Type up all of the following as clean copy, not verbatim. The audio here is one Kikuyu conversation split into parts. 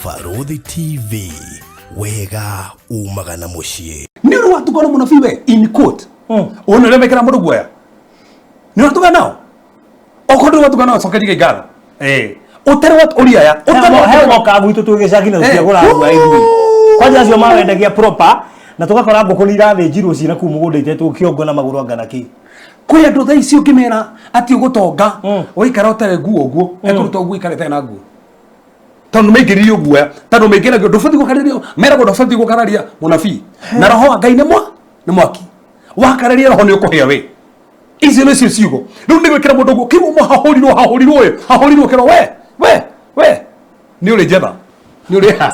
Barũthi TV, wega umaga na mũciĩ. Nĩ ũrĩ watungana mũnabii we in quote? Ũyũ nĩ mekĩra mũndũ guoya. Nĩ watungana nao? Okorwo ndũrĩ watungana nao, cokeria Ngai ngatho. Eh, ũtarĩ wa ũria aya ũtarĩ he moka gwitũ twĩ gĩcagi na tũtiagũra ngua ithuĩ kwanja acio mawendagia proper na tũgakora ngũkũ nĩ irathĩnjirwo ciĩ na kũu mũgũnda itetwo kĩongo na magũrũ anga na kĩ. Kwĩ andũ thaa ici ũngĩmera atĩ ũgũtonga waikara ũtarĩ nguo ũguo, ekũruta ũguo ikara ĩtarĩ na nguo, tondũ maingĩririo guoya, tondũ maingĩragio ndũbatiĩ gũkararia, meragwo ndũbatiĩ gũkararia mũnabii na roho wa Ngai nĩ mwa nĩ mwaki, wakararia roho nĩ ũkũhĩa we. Icio nĩcio ciugo rĩu nĩ gwĩkĩra mũndũ guo kiugo hahũrirwo hahũrirwo ĩ hahũrirwo kĩro we we we nĩ ũrĩ njetha, nĩ ũrĩ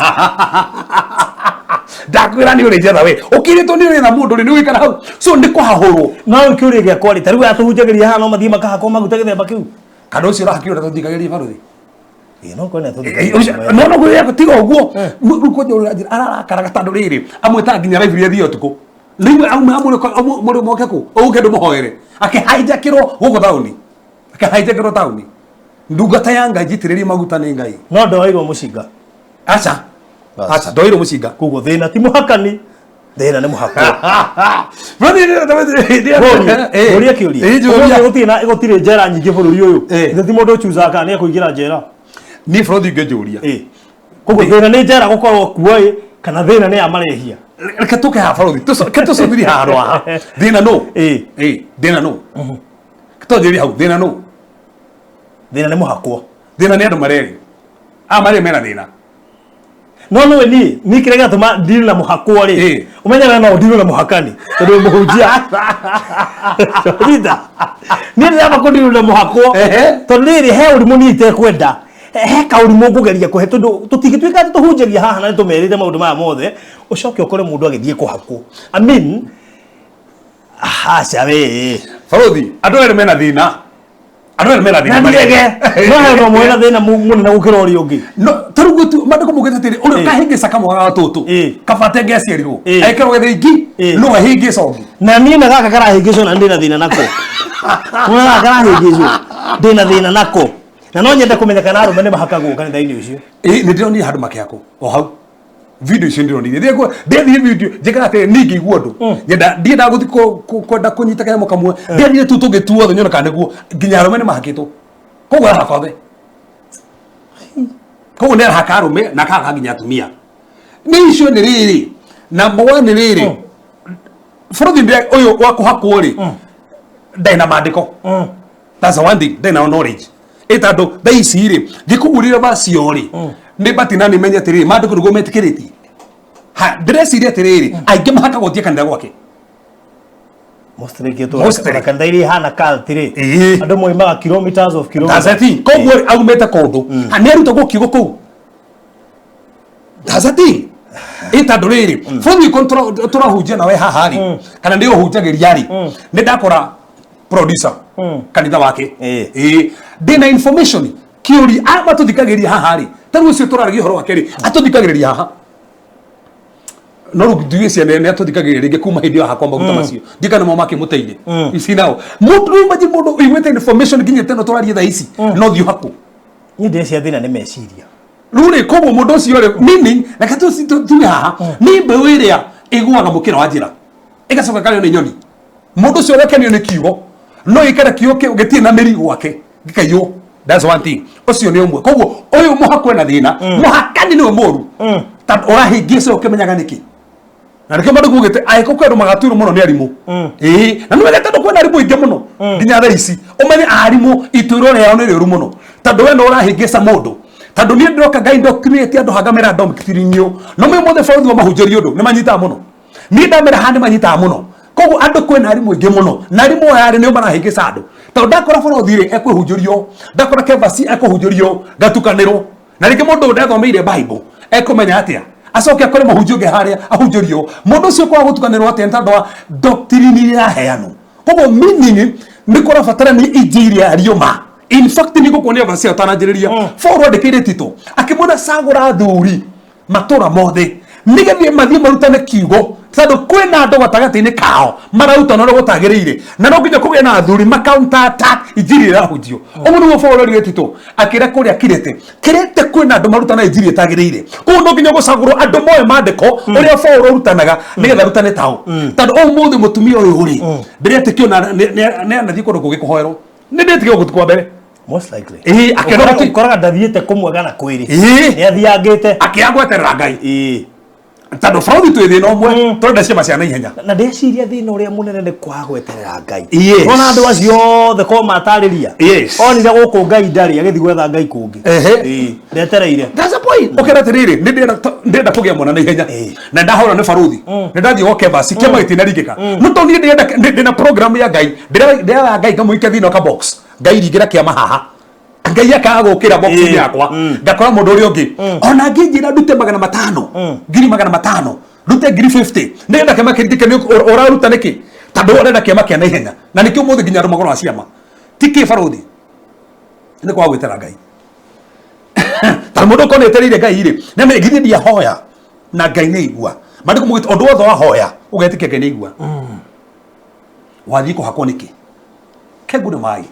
ndakwĩra nĩ ũrĩ njetha we ũkirĩtwo nĩ ũrĩ na mũndũ rĩ nĩ ũgĩkara hau, so nĩ kũhahũrwo. No rĩu kĩũria gĩakwa rĩ, ta rĩu aya tũhunjagĩria haha no mathiĩ makahakwo maguta gĩthemba kĩu? Kana ũcio ũrahakirwo na tũthikagĩrie barũthi? Ĩĩ, no kwene. No no gwĩra tiga ũguo rĩu kwanja ũrĩa njĩra ararakaraga tondũ rĩrĩ amwĩtaga nginya live iria thiĩ ũtukũ rĩu aume amũrĩ moke kũ ũke ndũmũhoere akĩhaijakĩrwo gũkũ taũni, akĩhaijakĩrwo taũni, ndungata ya Ngai njitĩrĩrie maguta nĩ Ngai. No ndoirwo mũcinga? Aca. Bas. Aca, ndoirwo mũcinga. Koguo thĩna ti mũhakani, thĩna nĩ mũhakwo. Ũria kĩũria. Njũria. Gũtirĩ na gũtirĩ njera nyingĩ bũrũri ũyũ? Eh. Ithe ti mũndũ ũchuzaga kana nĩ ekũingĩra njera? Niĩ bũrũri ngĩnjũria. Ĩ, koguo thĩna nĩ njera gũkorwo kuo ĩ, kana thĩna nĩ amarehia? Reke tũke haha barũthi, reke tũcũthĩrie handũ haha, thĩna nũ? Ĩ. Ĩ, thĩna nũ? Twanjĩrĩrie hau, thĩna nũ? Thĩna nĩ mũhakwo. Thĩna nĩ andũ marerĩ aya marĩ mena thĩna. No nĩwe niĩ kĩrĩa gĩatũma ndiri na mũhakwo rĩ, ũmenye we no ũndirwo na mũhakani tondũ wĩ mũhunjia. Rita, niĩ ndĩramba kũndirwo na mũhakwo tondũ rĩrĩ he ũrimũ niĩ itekwenda, he kaũrimũ ngũgeria kũhe, tondũ tũtingĩtuĩka atĩ tũhunjagia haha na nĩtũmerĩte maũndũ maya mothe, ũcoke ũkore mũndũ agĩthiĩ kũhakwo. I mean, aca we. Barũthi, andũ erĩ mena thĩna, andũ erĩ mena thĩna. Na ndirege no he ũndũ ũmwe wĩna thĩna mũnene gũkĩra ũrĩa ũngĩ. No tarĩu gũtu mandĩko maugĩte atĩrĩ ũrĩa ũkahĩngĩca kamwana ga tũtũ kaba tenge aciarirwo ekĩrwo gĩthĩingi no ahĩngĩca ũngĩ. Na niĩ na gaka karahĩngĩcwo na ndĩna thĩna nako, na gaka karahĩngĩcwo ndĩna thĩna nako, na no nyende kũmenya kana arũme nĩ mahakagwo kanitha-inĩ ũcio. Ĩ, nĩ ndĩronire handũ makĩhakwo o hau, video icio ndĩronire. Ndĩthiĩ video njĩkaga atĩrĩ, niĩ ngĩigua ũndũ nyenda ndiendaga gũthiĩ kwenda kũnyita kanyamũ kamwe, ndĩathire tu tũngĩ tuothe nyone kana nĩguo nginya arũme nĩ mahakĩtwo, koguo arahaka othe, koguo nĩ arahaka arũme na akahaka nginya atumia. Nĩ icio nĩ rĩrĩ number one nĩ rĩrĩ bũrũri ndĩ ũyũ wa kũhakwo rĩ ndarĩ na mandĩko. That's the one thing, ndarĩ na knowledge ĩ tondũ thaa ici rĩ ngĩkũgũrĩra vacio rĩ nĩ bati na nĩ menye atĩrĩrĩ mandĩko nĩguo metĩkĩrĩtie. Ha ndĩreciria atĩrĩrĩ aingĩ mahakagwo tie kanitha gwake. Mostly kĩtũ Mostly. ona kanitha iria ihana cult rĩ, andũ moimaga kilometers of kilometers. That's the thing. Koguo rĩ, aumĩte kũndũ. Ha nĩ arutagwo kiugo kũu. That's the thing. Ĩ tondũ rĩrĩ bũrũri tũrahunjia nawe haha rĩ kana nĩ ũhunjagĩria rĩ nĩ ndakora producer kanitha wake. Ĩ, ndĩna information kĩũria aya matũthikagĩrĩria haha rĩ, ta rĩu ũcio tũraragia ũhoro wake rĩ atũthikagĩrĩria haha, no rĩu ndiũĩ ciana nĩ atũthikagĩrĩria rĩngĩ kuma hĩndĩ ĩyo hakwa maguta macio ndikana mo makĩmũteithia ici nao mũndũ rĩu imagine mũndũ ũiguĩte information nginya teno tũraria thaa ici no thiĩ ũhakwo. Niĩ ndĩreciria thĩna nĩ meciria. Rĩu rĩ koguo mũndũ ũcio rĩ meaning reke tuge haha nĩ mbeũ ĩrĩa ĩgũaga mũkĩra wa njĩra ĩgacoka ĩkarĩo nĩ nyoni. Mũndũ ũcio ũrekenio nĩ kiugo no ĩkare kiugo kĩu gĩtirĩ na mĩri gwake gĩkaiywo. That's one thing, ũcio nĩ ũmwe. Koguo ũyũ mũhakwe na thĩna mũhakani nĩwe mũru tondũ ũrahĩngĩca ũkĩmenyaga nĩkĩ na nĩkĩo mandũ kugĩte angĩkorwo kwĩ andũ magatuĩrwo mũno nĩ arimũ. Ĩĩ, na nĩ wega tondũ kwĩna arimũ aingĩ mũno nginya thaa ici ũmenye arimũ ituĩro rĩao nĩ rĩũru mũno tondũ we no ũrahĩngĩca mũndũ, tondũ niĩ ndĩroka Ngai ndokirĩte andũ hangamĩra ndoktirinio no mĩ mothe bũrũri wa mahunjĩrio ũndũ nĩ manyitaga mũno, niĩ ndamera haha nĩ manyitaga mũno. Koguo andũ kwĩna arimũ aingĩ mũno na arimũ aya rĩ nĩo marahĩngĩca andũ tondũ ndakora bũrũri rĩ ekwĩhunjĩrio, ndakora kebasi ekũhunjĩrio ngatukanĩrwo na rĩngĩ mũndũ ũyũ ndathomeire Bible ekũmenya atĩa acoke akore mũhunjia ũngĩ harĩa ahunjĩrio mũndũ ũcio kwaga gũtukanĩrwo atĩa nĩ tondũ wa doctrine iria iraheanwo. Koguo meaning nĩ kũrabatarania injiri ya riũma. In fact nĩ ngũkuonia verse ĩyo ũtananjĩrĩria. Paul andĩkĩire Tito akĩmwĩra cagũra athuri matũra mothe nĩgetha mathiĩ marutane kiugo. Tondũ kwĩna andũ gatagatĩ-inĩ kao mararutana ũrĩa gũtagĩrĩire, na no nginya kũgĩe na athuri ma counter attack injiri ĩrahunjio. Ũguo nĩguo Paul erire Tito akĩra kũrĩa Kirete, Kirete kwĩna andũ marutana injiri ĩtagĩrĩire, koguo no nginya gũcagũrwo andũ moĩ maandĩko ũrĩa Paul ũrutanaga nĩgetha arutane tao. Tondũ ũmũthĩ mũtumia ũyũ rĩ, ndĩretĩkio na nĩ anathiĩ kũndũ kũngĩ kũhoerwo, nĩ ndĩretĩkio gũtũ kwa mbere. Most likely. Ĩĩ, akĩona Ũkoraga ndathiĩte kũmwe kana kwĩrĩ. Ĩĩ. Nĩ athiangĩte. Akĩaga gweterera Ngai. Ĩĩ. Tondũ bũrũri twĩ thĩna ũmwe, tũrenda ciama cia naihenya. Na ndeciria thĩna ũrĩa mũnene nĩ kwaga gweterera Ngai. Yes. Ona andũ acio othe ko matarĩria. Yes. Onire gũkũ Ngai ndarĩ, agĩthiĩ gwetha Ngai kũngĩ. Ehe. Ĩĩ, ndetereire. That's the point. Ũkera atĩrĩrĩ, nĩ ndĩrenda kũgĩa mwana na ihenya. Ĩĩ. Na ndahorwo nĩ baruthi. Nĩ ndathiĩ gwa Kebasi, kĩama gĩtinaringĩka. No tondũ niĩ ndĩrenda ndĩna program ya Ngai, ndĩrera Ngai ngamũikia thĩinĩ wa ka box. Ngai ringĩra kĩama haha. Ngai akaga gũkĩra box-inĩ Ĩĩ. yakwa. Ngakora mũndũ ũrĩa ũngĩ. Ona angĩnjĩra ndute 500, 500,000, ndute 50,000. Nĩgetha kĩama kĩringĩke nĩ ũraruta nĩkĩ? Tondũ ũrenda kĩama kĩa naihenya. Na nĩkĩo ũmũthĩ nginya andũ magũraga ciama. Ti kĩ baruthi? Nĩ kwaga gwĩtera Ngai. Ta mũndũ ũkorwo nĩetereire Ngai rĩ, nĩ amenye githĩ ndiahoya na Ngai nĩ aigua. Maandĩko maugĩte ũndũ wothe wahoya ũgetĩkia Ngai nĩ aigua. Wathiĩ kũhakwo nĩkĩ? Kengu nĩ maĩ.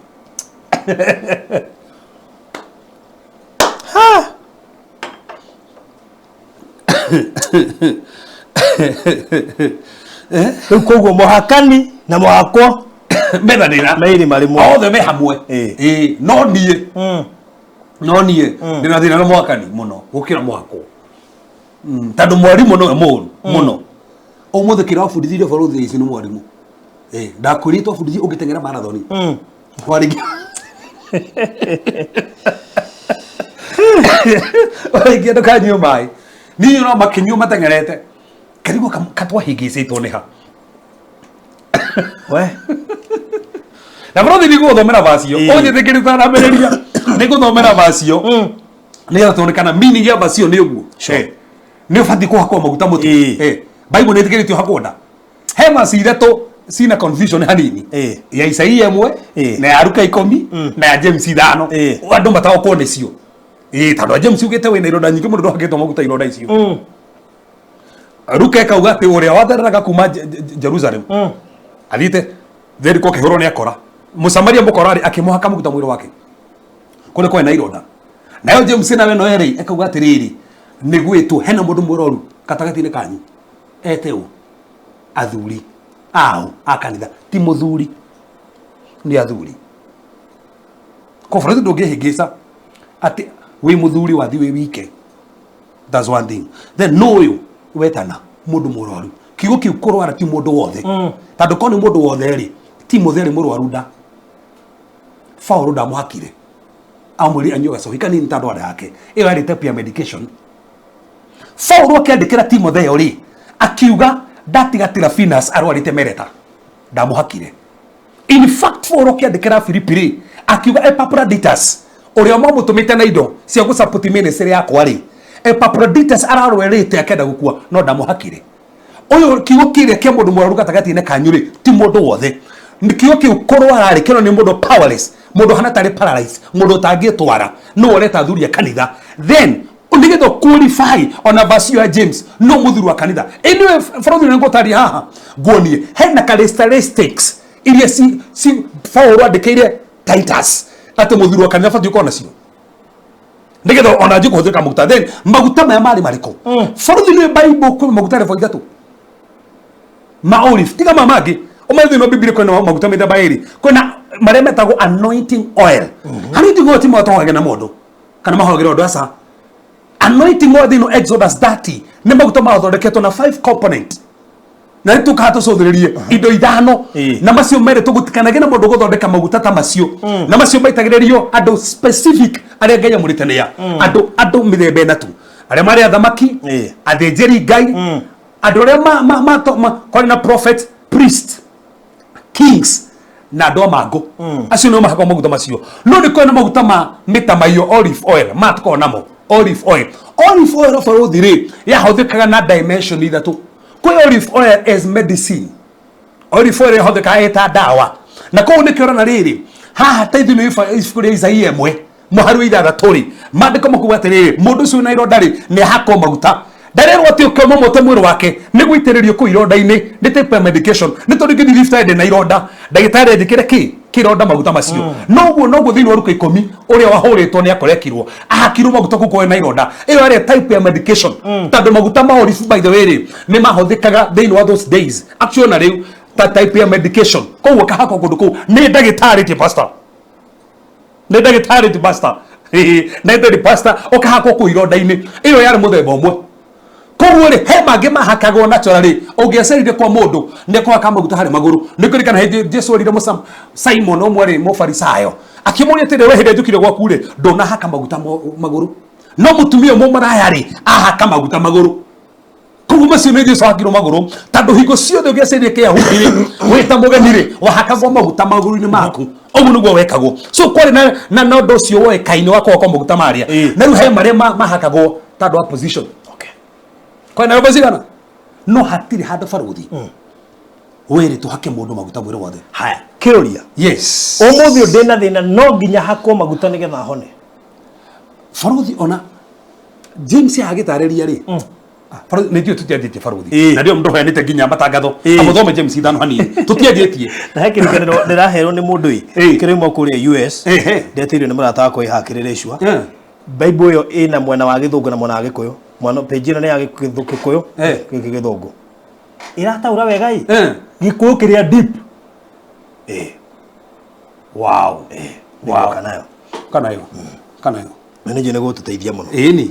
Rĩu koguo mũhakani na mũhakwo Metha thĩna. Meirĩ marĩ mwe. Othe me hamwe. Ĩĩ. Ĩĩ, no niĩ ndĩna thĩna na mũhakani mũno gũkĩra mũhakwo. Tondũ mwarimũ nĩwe mũũru mũno. Ũmũthĩ kĩrĩa wabundithirio bũrũri ici nĩ mwarimũ. Ĩĩ, ndakwĩrire twabundithio ũngĩteng'era marathoni. Warĩkia warĩkia ndũkanyue maĩ. Niĩ no makĩnyua mateng'erete. Karigwo katwahĩngĩcĩtwo nĩ ha. We. Na bũrũri nĩ gũthomera vacio. Ĩĩ. Ũnjĩtĩkĩrie ũtanambĩrĩria. Nĩ gũthomera vacio. Nĩgetha tuone kana meaning ya vacio nĩ ũguo. Nĩ ũbatiĩ kũhakwo maguta mũtwe. Ĩĩ. Bible nĩ ĩtĩkĩrĩtio hakwo nda. He verse ithatũ cina confusion hanini. Ĩĩ. Ya Isaia 1, Ĩĩ. na ya Luka 10, na ya James 5. Ĩĩ. Andũ mataũkwo nĩcio. Ĩĩ, tondũ ya James ugĩte wĩna ironda nyingĩ mũno ndũhakĩtwo maguta ironda icio. Luka ĩkauga atĩ ũrĩa wathereraga kuma Jerusalem athiĩte Jeriko akĩhũrwo nĩ akora. Mũsamaria mũkora rĩ akĩmũhaka maguta mwĩrĩ wake kũrĩa kwarĩ na ironda. Nayo James nawe no erĩ ĩkauga atĩrĩrĩ, nĩ gwĩtwo hena mũndũ mũrwaru gatagatĩ-inĩ kanyu ete ũ athuri ao a kanitha, ti mũthuri, nĩ athuri. Kwa bũrũri ndũngĩhĩngĩca atĩ wĩ mũthuri wathiĩ wĩ wike. That's one thing. Then no ũyũ wetana mũndũ mũrwaru, kiugo kĩu kũrwara ti mũndũ wothe. Tondũ korwo nĩ mũndũ wothe rĩ, ti mũthĩ arĩ mũrwaru nda. Paul ndamũhakire, amwĩrire anyue gacohi kanini tondũ nda yake ĩyo yarĩ type ya medication. Paul akĩandĩkĩra Timotheo rĩ, akiuga ndatiga Tirafinas arwarĩte mereta, ndamũhakire. In fact, Paul akĩandĩkĩra Filipi rĩ, akiuga Epaphroditus ũrĩa mwamũtũmĩte na indo cia gũsupport ministry yakwa rĩ, Epaphroditus ararwarĩte akĩenda gũkua no ndamũhakire. Ũyũ kiugo kĩrĩa kĩa mũndũ mũrwaru gatagatĩ-inĩ kanyu rĩ, ti mũndũ wothe. Kiugo kĩu kũrwara rĩ, kĩronania mũndũ powerless, mũndũ ũhana tarĩ paralyzed, mũndũ ũtangĩtwara, nĩwe ũreta athuri a kanitha. Then nĩgetha qualify ona verse ya James no mũthuri wa kanitha. Anyway, bũrũri nĩ ngũtaria haha nguonie hena characteristics iria ci Paul andĩkĩire Titus atĩ mũthuri wa kanitha abatiĩ gũkorwo nacio nĩgetha ona njĩ kũhũthĩka maguta. Then maguta maya marĩ marĩkũ? Bũrũri nĩ Bible kwĩ maguta level ithatũ ma olive, tiga ma mangĩ ũmwe thĩinĩ wa Bibilia kwĩna maguta mĩthemba ĩrĩ, kwĩna marĩa metagwo anointing oil. Anointing oil ti matũhagĩra na mũndũ kana mahoyagĩra ũndũ, aca. Anointing oil thĩinĩ wa Exodus 30 nĩ maguta mathondeketwo na 5 component, na nĩ tũkaga tũcũthĩrĩrie indo ithano. Na macio merĩ tũgũtikanage na mũndũ gũthondeka maguta ta macio, na macio maitagĩrĩrio andũ specific arĩa Ngai amũrĩte nĩa andũ mĩthemba ĩna tu, arĩa marĩ athamaki, athĩnjĩri Ngai, andũ arĩa kwarĩ na prophet, priest, kings na andũ a mangũ. Acio nĩo mahakagwo maguta macio. No nĩ kũrĩ na maguta ma mĩtamaiyũ, olive oil, ma tũkoragwo namo olive oil. Olive oil bũrũthi rĩ yahũthĩkaga na dimension ithatũ. Kwĩ olive oil as medicine, olive oil yahũthĩkaga ĩta ndawa, na koguo nĩkĩo ũrona rĩrĩ haha ta ithuĩ nĩ ibuku rĩa Isaia 1 mũhari wa 6 rĩ, maandĩko makuga atĩrĩrĩ, mũndũ ũcio wĩna ironda rĩ nĩ ahakwo maguta. Ndarerwo atĩ ũkĩomomote mwĩrĩ wake nĩ gũitĩrĩrio kũu ironda-inĩ nĩ type ya medication, nĩ tondũ ingĩthiĩ thibitarĩ ndĩ na ironda, ndagĩtarĩ anjĩkĩre kĩ kĩronda maguta macio. Noguo noguo thĩinĩ wa Luka 10 ũrĩa wahũrĩtwo nĩ akorekirwo ahakirwo maguta kũu kwarĩ na ironda. Ĩyo yarĩ type ya medication, tondũ maguta ma olive, by the way rĩ, nĩ mahũthĩkaga thĩinĩ wa those days, actually ona rĩu, ta type ya medication. Koguo kahakwo kũndũ kũu nĩ ndagĩtarĩ, ti pastor, nĩ ndagĩtarĩ, ti pastor, na ndĩ pastor, ũkahakwo kũu ironda-inĩ. Ĩyo yarĩ mũthemba ũmwe. Koguo rĩ, he mangĩ mahakagwo naturally. Ũngĩacerire kwa mũndũ nĩ kũhaka maguta harĩ magũrũ. Nĩ kũririkana hĩndĩ Jesu erire Mũsa Simon ũmwe rĩ, Mũfarisayo, akĩmũria atĩrĩ, "We, hĩndĩ njũkire gwaku rĩ, ndũnahaka maguta magũrũ, no mũtumia ũmwe maraya rĩ, ahaka maguta magũrũ." Koguo macio nĩ Jesu ahakirwo magũrũ, tondũ hingo ciothe ũngĩacerire Kĩyahudi rĩ, wĩta mũgeni rĩ, wahakagwo maguta magũrũ-inĩ maku. Ũguo nĩguo wekagwo. So kwarĩ na ũndũ ũcio woĩkaine wa kũhakwo maguta marĩa. Na rĩu he marĩa mahakagwo tondũ wa position. Kwĩ na cigana, no hatirĩ handũ barũthi wĩrĩ tũhake mũndũ maguta mwĩrĩ wothe. Haya, kĩũria. Yes. Ũmũthĩ ũyũ ndĩna thĩna, no nginya hakwo maguta nĩgetha hone? Barũthi, ona James agĩtarĩria rĩ, barũthi, nĩ njũĩ tũtianjĩtie, barũthi. Na ndio mũndũ ũheanĩte nginya matangatho. Amũthome James 5 hanini, tũtianjĩtie. Na he kĩririkano ndĩraherwo nĩ mũndũ ĩ kĩrauma kũrĩa US. Ndetĩirio nĩ mũrata wakwa ĩhakĩrĩra icua. Bible ĩyo ĩna mwena wa Gĩthũngũ na mwena wa Gĩkũyũ. Mwana page ĩno nĩ ya Gĩkũyũ, gĩkĩ Gĩthũngũ. Ĩrataũra wega ĩ. Gĩkũyũ kĩrĩa deep. Nĩngũka nayo. Kanayo kanayo. Na nĩ njũĩ nĩ gũgũtũteithia mũno. Ĩni.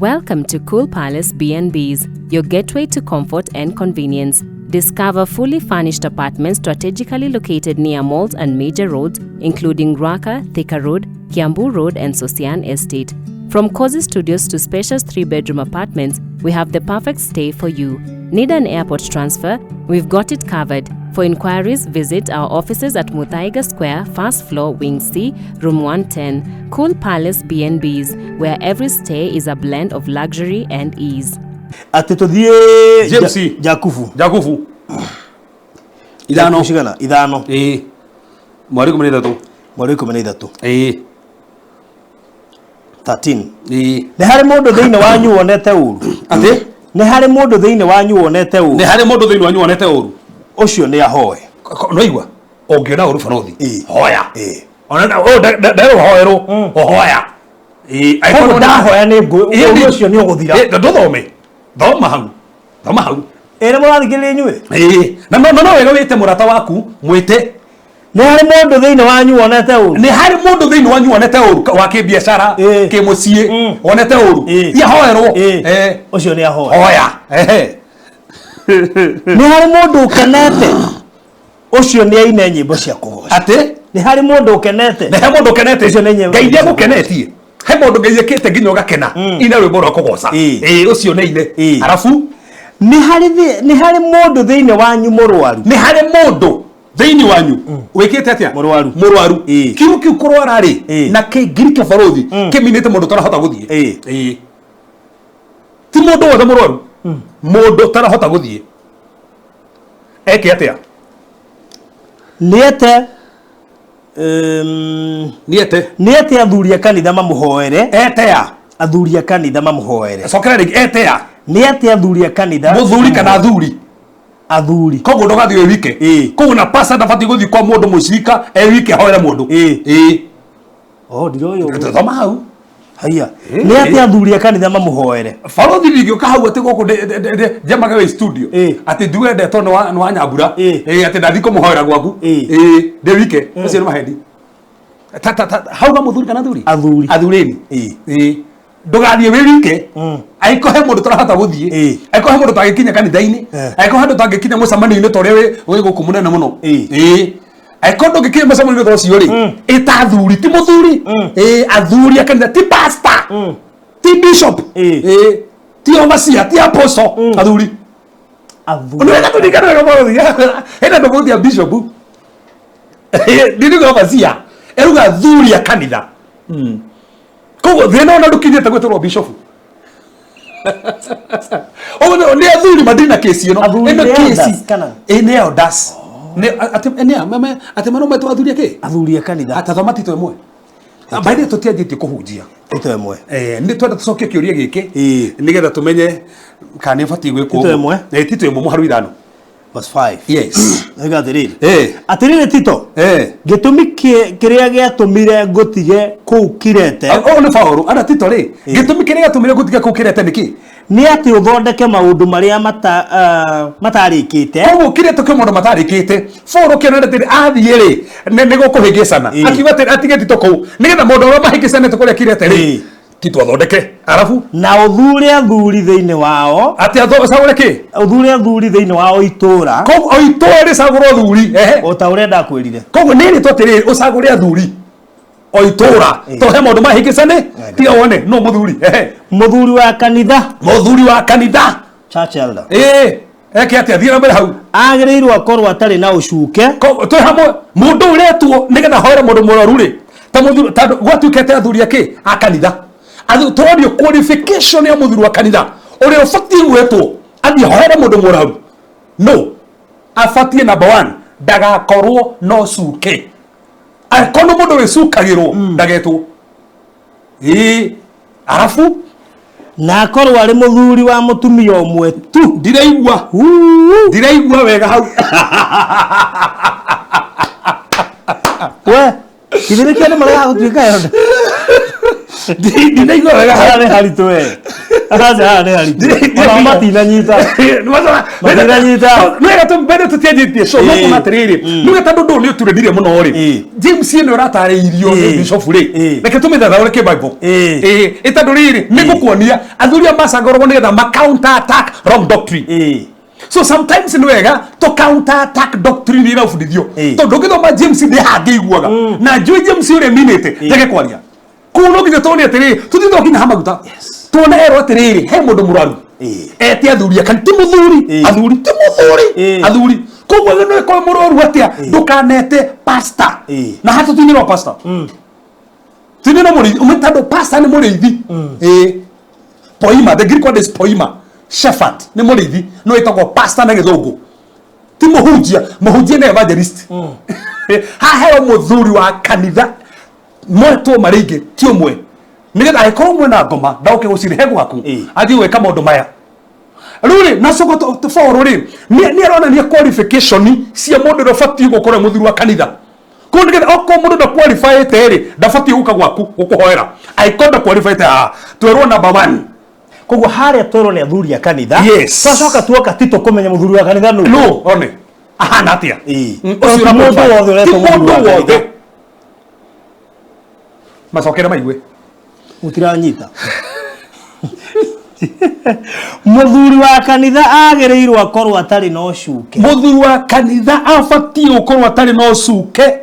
Welcome to Cool Palace B&Bs, your gateway to comfort and convenience. Discover fully furnished apartments strategically located near malls and major roads, including Ruaka, Thika Road, Kiambu Road, and Sosian Estate. From cozy studios to spacious 3-bedroom apartments, we have the perfect stay for you. Need an airport transfer? We've got it covered. For inquiries, visit our offices at Muthaiga Square, first floor, Wing C, Room 110. Cool Palace B&Bs, where every stay is a blend of luxury and ease. Atĩ tũthiĩ James. Jakubu. Jakubu 5. Cigana? 5. Ĩĩ, mweri 13. Mweri 13. Ĩĩ. 13. Ĩĩ. Nĩ harĩ mũndũ thĩinĩ wanyu wonete ũru? Atĩ? Nĩ harĩ mũndũ thĩinĩ wanyu wonete ũru? Nĩ harĩ mũndũ thĩinĩ wanyu wonete ũru? Ũcio nĩ ahoe. No igua ũngĩona ũru, barũthi, hoya. Ona nderwo hoerwo, ũhoya. Ĩĩ, angĩkorwo Koguo ndahoya nĩ ngũ ũru ũcio nĩ ũgũthira. Ĩĩ, ndũthome, thoma hau, thoma hau. Ĩ nĩ mũrathikĩrĩria inyuĩ? Ĩĩ, na no wega wĩte mũrata waku, mwĩte. Nĩ harĩ mũndũ thĩinĩ wanyu wonete ũru? Nĩ harĩ mũndũ thĩinĩ wanyu wonete ũru wa kĩbiacara, kĩmũciĩ, wonete ũru, ia hoerwo. Ũcio nĩ ahoe. Hoya. Ehe. Nĩ harĩ mũndũ ũkenete? Ũcio nĩ aine nyĩmbo cia kũgoca. Atĩ? Nĩ harĩ mũndũ ũkenete? Nĩ he mũndũ ũkenete? Ũcio nĩ nyĩmbo Ngai cia nĩagũkenetie. He mũndũ Ngai ekĩte nginya ũgakena, ina rwĩmbo rwa kũgoca. Ĩĩ, ũcio nĩ ine. Arabu? Nĩ harĩ mũndũ thĩinĩ wanyu mũrwaru? Nĩ harĩ mũndũ thĩinĩ wanyu wĩkĩte atĩa? Mũrwaru. Mũrwaru. Kiugo kĩu kũrwara rĩ, na kĩngiriki, barũthi, kĩminĩte mũndũ ũtarahota gũthiĩ. Ĩĩ. Ti mũndũ wothe mũrwaru, mũndũ ũtarahota gũthiĩ eke atĩa? Nĩete Nĩete. Nĩete athuri a kanitha mamũhoere. Etea. Athuri a kanitha mamũhoere. Cokera rĩngĩ, etea. Nĩete athuri a kanitha. Mũthuri kana athuri? Athuri. Koguo ndũgathiĩ wĩ wike. Koguo na pastor ndabatiĩ gũthiĩ kwa mũndũ mũcirika e wike ahoere mũndũ. Ĩĩ. Oh, ndiroĩ ũguo. Thoma hau. Haiya. Nĩ atĩ athuri a kanitha mamũhoere. Barũthi, ndingĩũka hau atĩ gũkũ njemage wĩ studio atĩ njuge ndetwo nĩ wa Nyambura, ĩĩ, atĩ ndathiĩ kũmũhoera gwaku, ĩĩ, ndĩ wike. Ũcio nĩ mahendi. Hauga mũthuri kana athuri? Athuri. Athurĩni. Ĩĩ, ndũgathiĩ wĩ wike. Angĩkorwo he mũndũ tũrahota gũthiĩ, angĩkorwo he mũndũ tangĩkinya kanitha-inĩ, angĩkorwo he mũndũ tangĩkinya mũcemanio-inĩ ta ũrĩa wĩ gũkũ mũnene mũno, ĩĩ, angĩkorwo ndũngĩkinya mũcemanio-inĩ ta ũcio rĩ, ĩta athuri, ti mũthuri, ĩĩ, athuri a kanitha, ti pastor, ti bishop, ĩĩ, ti overseer, ti apostle, athuri. Athuri. Nĩ wega tũririkane wega, bũrũri hena tofauti ya bishop ndiriga overseer, eruga athuri a kanitha. Koguo thĩna ona ndũkinyĩte gwĩtĩrwo bishop. Ũguo nĩ athuri matirĩ na kesi ĩno. Athuri Ĩno nĩ kesi elders kana? Ĩ, nĩ elders. Nĩ atĩ nĩ atĩ mano metwo athuri a kĩ? Athuri a kanitha. Atathoma tito ĩmwe. By the way, tũtianjĩtie kũhunjia. Tito 1. Nĩ twenda tũcokie kĩũria gĩkĩ Ĩĩ. nĩgetha tũmenye kana nĩ ũbatiĩ gwĩkwo Tito ũguo. 1. Tito 1 mũharu 5. Verse 5. Yes. Oiga atĩrĩrĩ. Eh. Atĩrĩrĩ Tito. Eh. Gĩtũmi kĩrĩa gĩatũmire ngũtige kũu Kirete Ũyũ nĩ Paũlũ ana Tito rĩ, gĩtũmi kĩrĩa gĩatũmire ngũtige kũu Kirete nĩkĩ? Nĩ atĩ ũthondeke maũndũ marĩa matarĩkĩte. Koguo Kirete kwĩ maũndũ matarĩkĩte. Paũlũ kĩona atĩrĩ athiĩ rĩ nĩ gũkũhĩngĩcana. Akiuga atĩrĩ atige Tito kũu nĩgetha maũndũ marĩa mahĩngĩcanĩte kũrĩa Kirete rĩ Tito athondeke. Arabu na ũthure athuri thĩinĩ wao. Atĩ acagũre kĩ? Ũthure athuri thĩinĩ wao itũũra. Koguo o itũũra rĩcagũrwo athuri. Ehe. O ta ũrĩa ndakwĩrire. Koguo nĩ rĩtwa atĩrĩrĩ ũcagũre athuri o itũũra to he maũndũ mahĩngĩcane tiga wone no mũthuri. Ehe. Mũthuri wa kanitha. Mũthuri wa kanitha. Church elder. Ĩĩ. Eke atĩa? Thiĩ na mbere hau. Agĩrĩirwo akorwo atarĩ na ũcuke. Twĩ hamwe mũndũ ũretwo nĩgetha ahoere mũndũ mũrwaru rĩ ta mũthuri tondũ gwatuĩkĩte athuri akĩ a kanitha. Tũronio qualification ya mũthuri wa kanitha ũrĩa ũbatiĩ gwetwo athiĩ ahoere mũndũ mũrwaru. No abatiĩ number 1 ndagakorwo na ũcuke. Angĩkorwo nĩ mũndũ wĩcukagĩrwo ndagetwo. Ĩĩ. Arabu na akorwo arĩ mũthuri wa mũtumia ũmwe tu. Ndiraigua. Ndiraigua wega hau. We, githĩ nĩkĩo andũ maregaga gũtuĩka yonda? Ndiraigua wega hau. Haha nĩ haritũ we. Aca haha nĩ haritũ. Ona matinanyita. Matinanyita. Nĩwega mbere tũtianjĩtie show, no kuona atĩrĩrĩ, nĩwega tondũ ũndũ ũyũ nĩ ũturĩrire mũno rĩ. James ĩno ĩratarĩirio nĩ bishop rĩ. Reke tũmĩthathaũre kĩ Bible. Ĩĩ, tondũ rĩrĩ, nĩ ngũkuonia athuri aya macagũragwo nĩgetha ma counter attack wrong doctrine. So sometimes nĩ wega to counter attack doctrine ĩrĩa ũbundithio. Tondũ ũngĩthoma James nĩ hangĩiguaga. Na njũĩ James ũrĩa minĩte, njage kwaria. Koguo no nginya tuone atĩrĩrĩ, tũthiĩ twakinya ha maguta. Tuone erwo atĩrĩrĩ, he mũndũ mũrwaru. Ete athuri aka, ti mũthuri, athuri, ti mũthuri, athuri. Koguo no ĩkorwo mũrwaru atĩa, ndũkanete pastor. Na haha tũtinĩrwo pastor. Tinĩrwo mũrĩithi, ũmenye tondũ pastor nĩ mũrĩithi. Ĩĩ. Poima, the Greek word is poima. Shepherd nĩ mũrĩithi, no ĩtagwo pastor na gĩthũngũ. Ti mũhunjia, mũhunjia nĩ evangelist. Haha heo mũthuri wa kanitha mwetwo marĩ aingĩ ti ũmwe nĩgetha angĩkorwo mwena ngoma ndaũke gũcirehe gwaku athiĩ gwĩka maũndũ maya. Rĩu rĩ na coka Paũlũ rĩ nĩ aronania qualification cia mũndũ ũrĩa ũbatiĩ gũkorwo mũthuri wa kanitha. Koguo nĩgetha okorwo mũndũ nda qualifyĩte rĩ ndabatiĩ gũka gwaku gũkũhoera. Angĩkorwo nda qualifyĩte haha twerwo number 1. Koguo harĩa twerwo nĩ athuri a kanitha. Yes. Twacoka tuoka Tito kũmenya mũthuri wa kanitha nũ. Nũ one ahana atĩa? Ũcio Ũcio ti mũndũ wothe ũretwo ti mũthuri wa mũndũ kanitha. wothe. Macokere maigue. Mũtiranyita. Mũthuri wa kanitha agĩrĩirwo akorwo atarĩ na ũcuke. Mũthuri wa kanitha abatiĩ gũkorwo atarĩ na ũcuke.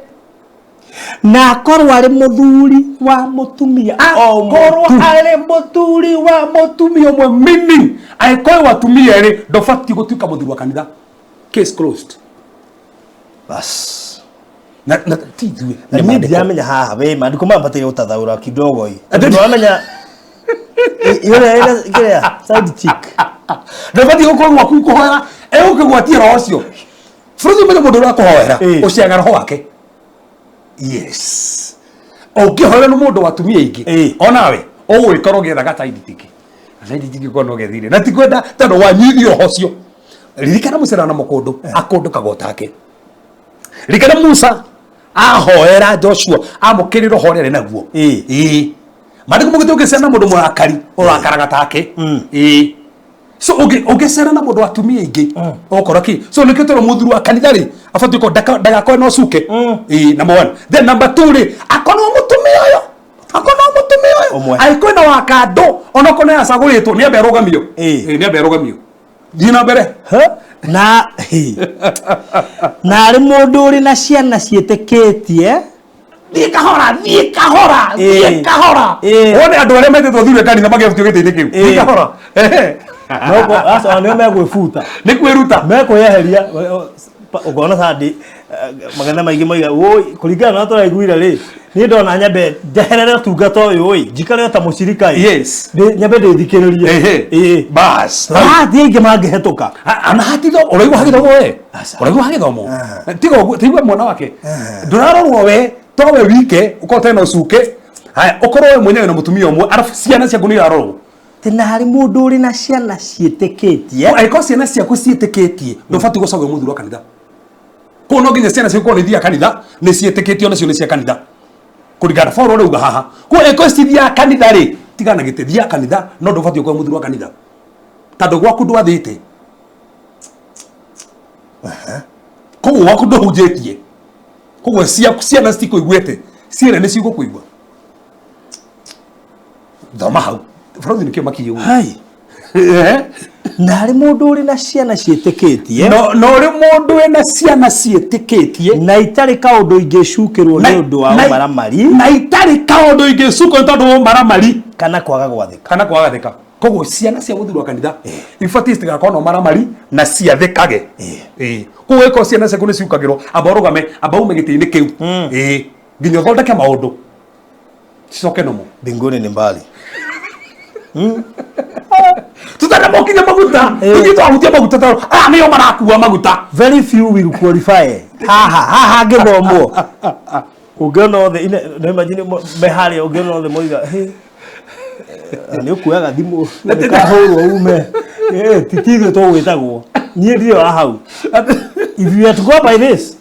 Na akorwo arĩ mũthuri wa mũtumia o ũmwe Akorwo tu. arĩ mũthuri wa mũtumia ũmwe, meaning angĩkorwo atumia erĩ ndũbatiĩ gũtuĩka mũthuri wa kanitha. Case closed. Bas. Na ti ithuĩ, Na nĩ niĩ maandĩko. ndiramenya haha we maandĩko maya mabataire gũtathaũra kidogo ĩ. Andũ- Ndĩramenya ĩrĩa ĩrĩa kĩrĩa side chick. Ndũbatiĩ gũkorwo gwaku kũhoera egũkĩgwatia roho ũcio. Bũrũri ũmenye mũndũ ũrĩa ũrakũhoera, ũciaga roho wake. Yes. Ũngĩhoera nĩ mũndũ wa atumia aingĩ, onawe ũgũgĩkorwo ũgĩetha ga side chick. Side chick ũkorwo no gethire. Na ti kwenda tondũ wanyithio roho ũcio. Ririkana mũcera na mũkũndũ, akũndũkaga o take. Ririkana Musa ahoera Joshua amũkĩrĩ roho ũrĩa arĩ naguo. Ĩĩ. Maandĩko maugĩte ũngĩcera na mũndũ mũrakari, ũrakaraga take. Ĩĩ. So ũngĩcera na mũndũ wa atumia aingĩ, ũgũkora kĩ? So nĩkĩo tũrĩ mũthuri wa kanitha rĩ, abatiĩ gũkorwo ndagakorwo na ũcuke. Ĩĩ, number 1. Then number 2 rĩ, akorwo mũtumia ũyũ. Akorwo mũtumia ũyũ. Ũmwe. Angĩkorwo na wa kando, onokorwo nĩ acagũrĩtwo, nĩ ambe arũgamio. Ĩĩ, nĩ ambe arũgamio. Thiĩ na mbere. Na, na arĩ mũndũ ũrĩ na ciana ciĩtĩkĩtie. Thiĩ kahora, thiĩ kahora, thiĩ kahora. Wone andũ arĩa metĩtwo thuri a kanitha magĩbutio gĩtĩ-inĩ kĩu. Thiĩ kahora. No, aca nĩo megwĩbuta. Nĩ kwĩruta. Mekwĩyeheria. Ũkona Sunday, magana maingĩ moiga, woi, kũringana na ũrĩa tũraiguire rĩ, niĩ ndona nyambe njeherere ũtungata ũyũ ĩ, njikare o ta mũcirika ĩ. Yes. Nyambe ndĩthikĩrĩrie. Ehe. Bas. Hati aingĩ mangĩhetũka. Ana hati tho, ũraigua hagĩthomo we? Ũraigua hagĩthomo? Tiga ũguo, tigua mwana wake. Ndũrarorwo we, to we wike, ũkorwo ũtarĩ na ũcuke. Haya, ũkorwo we mwenyewe na mũtumia ũmwe, arabu ciana ciaku nĩ irarorwo. Atĩ na harĩ mũndũ ũrĩ na ciana ciĩtĩkĩtie. Angĩkorwo ciana ciaku ciĩtĩkĩtie, ndũbatiĩ gũcagũra mũthuri wa kanitha. Koguo no nginya ciana ciaku korwo nĩ ithiaga kanitha, nĩ ciĩtĩkĩtio nacio nĩ cia kanitha. Kũringana na Paul ũrĩa auga haha. Koguo angĩkorwo cithiaga kanitha rĩ, tigana na gĩtĩ, thiaga kanitha, no ndũbatiĩ gũkorwo mũthuri wa kanitha. Tondũ gwaku ndwathĩte. Koguo gwaku ndũhunjĩtie. Koguo ciana citikũiguĩte, ciana nĩ cigũkũigua. Thoma hau. Bũrũri nĩkĩo makinyie ũguo. Hai. Na harĩ mũndũ ũrĩ na ciana ciĩtĩkĩtie. No ũrĩ mũndũ wĩna ciana ciĩtĩkĩtie. Na itarĩ kaũndũ ingĩcukĩrwo nĩ ũndũ wa ũmaramari. Na itarĩ kaũndũ ingĩcukwo nĩ tondũ wa ũmaramari. Kana kwaga gwathĩka. Kana kwaga gwathĩka. Koguo ciana cia mũthuri wa kanitha ibatiĩ citigakorwo na ũmaramari na ciathĩkage. Koguo ĩkorwo ciana ciaku nĩ ciukagĩrwo, amba ũrũgame, amba ume gĩtĩ-inĩ kĩu. Nginya ũthondeke maũndũ. Cicoke nomo. Mbinguni ni mbali. Tutanamokinya maguta. Ithuĩ twahutia maguta tondũ aya nĩo marakua maguta. Very few will qualify. Haha, haha ngĩthomwo. Ũngĩona othe, no imagine me harĩa ũngĩona othe moiga, hey, nĩ ũkuoyaga thimũ, nĩkahũrwo ume. Ti ithuĩ tũgwĩtagwo. Niĩ ndirĩ wa hau. If you are to go by this.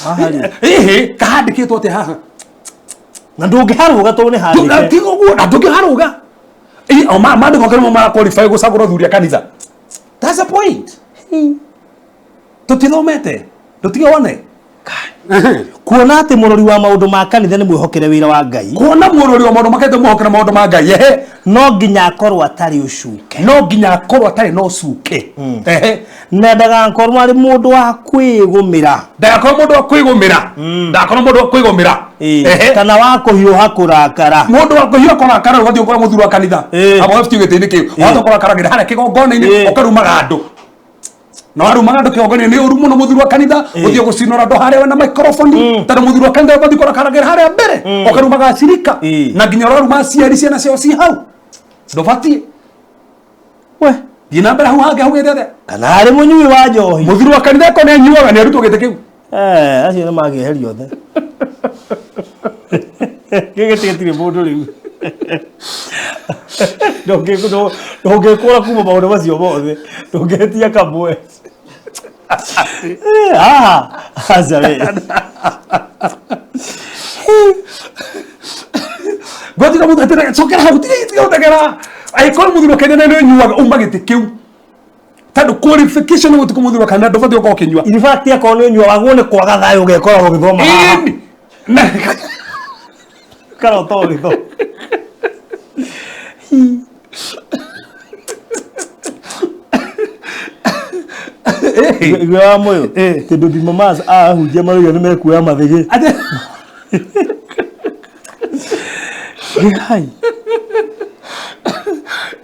Haha rĩ. Ĩhĩ, kahandĩkĩtwo atĩa haha? Na ndũngĩharũga tondũ nĩ handĩke. Ti ũguo, na ndũngĩharũga. O maandĩko kĩrĩmo mara qualify gũcagũra athuri a kanitha. That's the point. Tũtithomete. Ndũtige wone. Kuona atĩ mũrori wa maũndũ ma kanitha nĩ mwĩhokere wĩra wa Ngai. Kuona mũrori wa maũndũ ma kanitha mwĩhokere maũndũ ma Ngai. Ehe. No nginya akorwo atarĩ ũcuke. No nginya akorwo atarĩ na ũcuke. Ehe. Na ndagakorwo arĩ mũndũ wa kwĩgũmĩra. Ndagakorwo mũndũ wa kwĩgũmĩra. Ndagakorwo mũndũ wa kwĩgũmĩra. Ehe. Kana wa kũhiũha kũrakara. Mũndũ wa kũhiũha kũrakara ũgathiĩ ũkora mũthuri wa kanitha. Aba ũbatiĩ gĩtĩ-inĩ kĩu. Wahota kũrakaragĩra harĩa kĩgongona-inĩ ũkarumaga andũ. Na warumaga andũ kĩgongona-inĩ nĩ ũru mũno mũthuri wa kanitha. Ũthiĩ gũcinũra andũ harĩa wena microphone. Tondũ mũthuri wa kanitha ũgathiĩ kũrakaragĩra harĩa mbere. Ũkarumaga acirika. Na nginya ũraruma aciari ciana ciao ci hau. Ndũbatiĩ. We. Thiĩ na mbere hau hangĩ haugĩte atĩa? Kana arĩ mũnyui wa njohi. Mũthuri wa kanitha ko nĩ anyuaga nĩ arutwo gĩtĩ kĩu. Acio nĩ mangĩeherio othe. Gĩkĩ gĩtirĩ mũndũ rĩu. Ndũngĩkũra kuma maũndũ macio mothe. Ndũngĩtia kamwe. Haha. Aca we. Ngotiga mũthuri atĩrĩ, cokera hau, tiga tiga gũteng'era. Angĩkorwo mũthuri wa kanitha nĩ ũnyuaga, uma gĩtĩ kĩu. Tondũ qualification nĩ gũtuĩka mũthuri wa kanitha ndũbatiĩ gũkorwo ũkĩnyua. In fact akorwo nĩ ũnyua wagwo nĩ kwaga thayũ ũgekora ũgĩthoma haha. Ĩni. Na Karota ũgĩthoma. Igwe wa moyo. Tondũ Baby Mamas ahunjia marauga nĩ mekuoya mathĩgĩ. Ngai.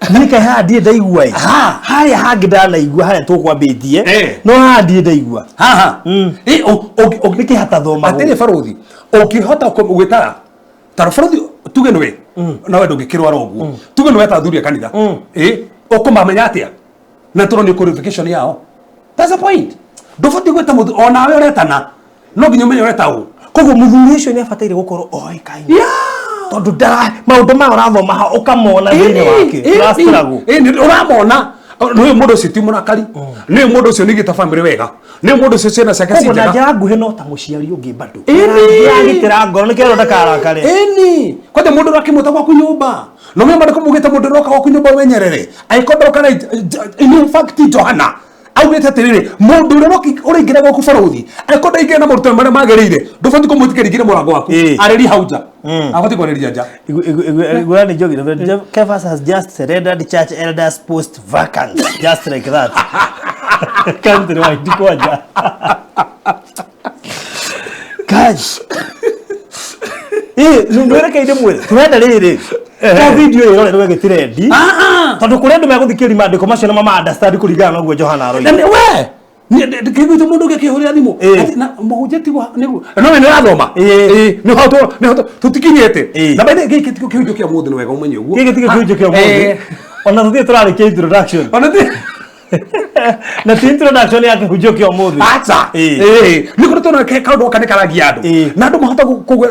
Niĩ kaĩ haha ndirĩ ndaigua ĩ. Ha. Harĩa hangĩ ndanaigua harĩa tũkwambĩtie. Eh. No haha ndirĩ ndaigua. Haha. Nĩkĩ hatathomagwo? Atĩrĩ barũthi, ũngĩhota gwĩtara tondũ barũthi tuge nĩwe nawe ndũngĩkĩrwara ũguo tuge nĩwe ta athuri a kanitha ĩ ũkũmamenya atĩa na tũronio qualification yao. That's the point. Ndũbatiĩ gwĩta mũthuri o nawe ũretana no nginya ũmenye ũreta ũ. Koguo mũthuri ũcio nĩ abataire gũkorwo oĩkaine. Tondũ ndara maũndũ maya ũrathoma haha ũkamona thĩinĩ wake. Ũra struggle. Ũramona nĩ mũndũ ũcio ti mũrakari, nĩ mũndũ ũcio nĩ gĩta family wega, nĩ mũndũ ũcio ciana ciake ci Koguo na njega. njĩra nguhĩ no ta mũciari ũngĩ bado. Ĩni. Aragitĩra ngoro nĩkĩo ndakarakare. Ĩni. Kwanja mũndũ ũrakĩmwĩta gwaku nyũmba. No menya maandĩko maugĩte mũndũ ũroka gwaku nyũmba ũmenyerere. Angĩkorwo ndoka na in fact Johana augĩte atĩrĩrĩ, mũndũ ũrĩa ũraingĩra gwaku barũthi, angĩkorwo ndaingĩra na morutani marĩa magĩrĩire, ndũbatiĩ kũmwĩtĩkĩria aingĩre mũrango waku. Arĩria hau nja. Abatiĩ kwarĩria nja. Igua nĩ njogi. Kefas has just surrendered church elders post vacant. Just like that. Country wide kwanja. Guys. Ndwerekeire mwĩrĩ. Tũrenda rĩrĩ. To video ĩrorerwo ĩgĩtirendi. Tondũ kũrĩ andũ megũthikĩrĩria maandĩko macio na mama understand kũringana na ũguo Johana aroiga. Na we kĩguĩte mũndũ ũngĩ akĩhũrĩra thimũ. Ati, na mũhunjia tigwa nĩguo no we nĩũrathoma. Nĩ hoto nĩ hoto tũtikinyĩte. Na by the way, gĩkĩ tikĩo kĩhunjio kĩa mũthĩ nĩ wega ũmenye ũguo. Gĩkĩ tikĩo kĩhunjio kĩa ũmũthĩ. Ona tũthiĩ tũrarĩkia introduction. Ona ti Na ti introduction ya kĩhunjio kĩa ũmũthĩ. Aca. Ĩĩ. Ĩĩ, nĩ kũrĩ tondũ ke kaũndũ gaka nĩ karagia andũ Ĩĩ. na andũ mahota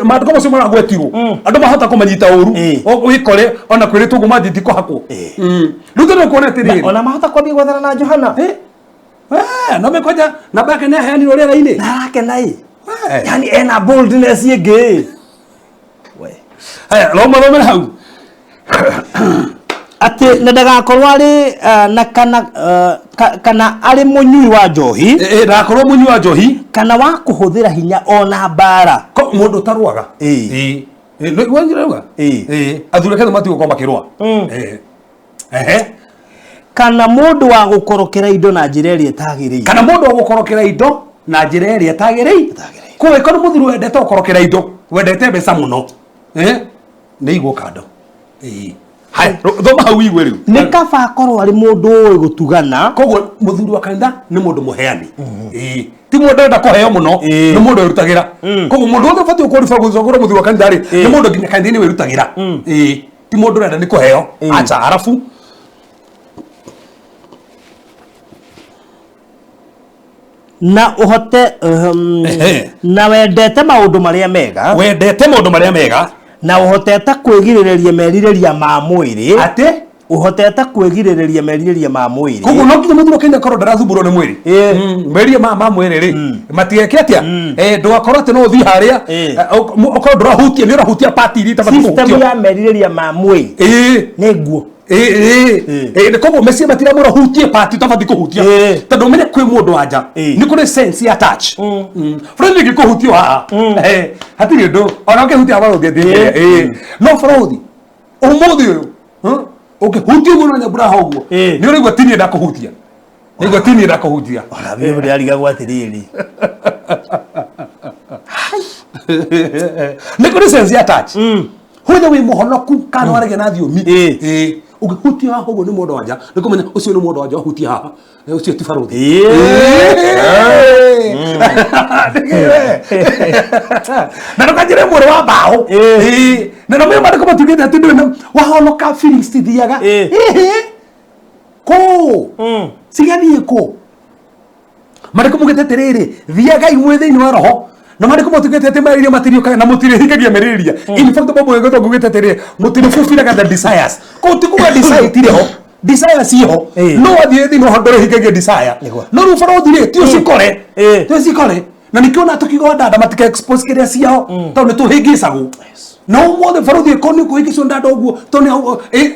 maandĩko macio maragwetirwo andũ mahota kũmanyita ũru. Ĩĩ. Wĩkore ona kwĩrĩtwo ũguo manjĩtie kũhakwo. Ĩĩ. Rĩu tondũ kuona atĩrĩrĩ, Ona mahota kwambia gwethana na Johana. Eh, no mekwanja namba yake nĩ aheanirwo rĩera-inĩ. Na arakena ĩ. Eh. Yani ena boldness ĩngĩ. We. Haya, roma thomere hau. Atĩ na ndagakorwo arĩ na kana kana arĩ mũnyui wa njohi. Eh, ndagakorwo mũnyui wa njohi. Kana wa kũhũthĩra hinya ona mbara. Ko mũndũ ũtarũaga. Ĩĩ. Ĩĩ. Ĩĩ, nĩ wanjira uga? Ĩĩ. Ĩĩ, athuri ake matigũkorwo makĩrũa. Ĩĩ. Ehe. Kana mũndũ wa gũkorokera indo na njĩra ĩrĩa ĩtagĩrĩire. Kana mũndũ wa gũkorokera indo na njĩra ĩrĩa ĩtagĩrĩire. Ĩtagĩrĩire. Koguo ĩkorwo mũthuri wendete gũkorokera indo, wendete mbeca mũno, eh, nĩ igwo kando. Ĩĩ. Haya, thoma hau igue rĩu. Nĩ kaba akorwo arĩ mũndũ ũĩ gũtugana. Koguo mũthuri wa kanitha nĩ mũndũ mũheani. Ĩĩ. Ti mũndũ ũrenda kũheo mũno, Ĩĩ. nĩ mũndũ wĩrutagĩra. Koguo mũndũ wothe ũbatiĩ gũkorwo gũkorwo mũthuri wa kanitha rĩ, nĩ Ĩĩ. mũndũ nginya kanitha-inĩ wĩrutagĩra. Ĩĩ. Ti mũndũ ũrenda nĩ kũheo. Ĩĩ. Acha, arabu Na ũhote Ehe. na wendete maũndũ marĩa mega. Wendete maũndũ marĩa mega. Na ũhotete kwĩgirĩrĩria merirĩria ma mwĩrĩ. Atĩ? Ũhotete kwĩgirĩrĩria merirĩria ma mwĩrĩ. Koguo no nginya mũthuri wa kanitha akorwo ndarathumbũrwo nĩ mwĩrĩ. Ĩĩ. Merirĩria ma mwĩrĩ rĩ, matigeke atĩa? Ndũgakorwo atĩ no ũthiĩ harĩa, Ĩĩ. ũkorwo ndũrahutia, nĩ ũrahutia part iria itabatiĩ System kũhutio. ya merirĩria ma mwĩrĩ. Ĩĩ. Nĩ nguo. Ĩĩ, Ĩĩ. ĩĩ. Koguo meciria matiramwĩra hutie part ũtabatiĩ kũhutia. Ĩĩ. Tondũ ũmenye kwĩ mũndũ wa nja. Ĩĩ. Nĩ kũrĩ sense ya touch. Bũrũri ĩngĩkũhutio haha, hatirĩ ũndũ. Ona ũkĩhutia barũthi atĩ, Ĩĩ. ĩĩ. No bũrũri, ũmũthĩ ũyũ, ũngĩhutia ũguo na nyambura haha ũguo, Ĩĩ. nĩ ũraigua ti niĩ ndakũhutia. Nĩguo ti niĩ ndakũhutia. Ona mimi ndĩrarigagwo atĩrĩrĩ. Nĩ kũrĩ sense ya touch. Whether wĩ mũhonoku kana waragia na thiomi. Ĩĩ. Ĩĩ. Ũngĩhutia haha ũguo nĩ mũndũ wa nja, nĩ kũmenya ũcio nĩ mũndũ wa nja wahutia haha. Ũcio ti barũthi. Ĩĩ. Ĩĩ. Na ndũkanjĩre mwĩrĩ wa mbaũ. Ĩĩ. Ĩĩ. Na no maandĩko matugĩte atĩ ndũrĩ na wahonoka feelings cithiaga. Ĩĩ. Ĩhĩ. Kũ? Cigathiĩ kũ? Maandĩko maugĩte atĩrĩrĩ, thiagai mwĩ thĩinĩ wa roho. Na maandĩko matugĩte atĩ merirĩria matiriũkaga na mũtirĩhingagia merirĩria. In fact Bible ĩgĩtwo ngugĩte atĩrĩrĩ, mũtirĩbubiraga the desires. Kũu ti kuga desire itirĩ ho. Desire ciho. Ĩĩ. No wathiĩ thĩinĩ wa roho ndũrĩhingagia desire. Nĩguo. No rĩu barũthi rĩ, ti ũcikore. Ĩĩ. Ti ũcikore. Na nĩkĩo ona tũkiuga ndanda matika expose kĩrĩa ciao tondũ nĩ tũhĩngĩcagwo. Na ũmũthĩ barũthi ĩkorwo nĩ ũkũhĩngĩcwo ndanda ũguo tondũ nĩ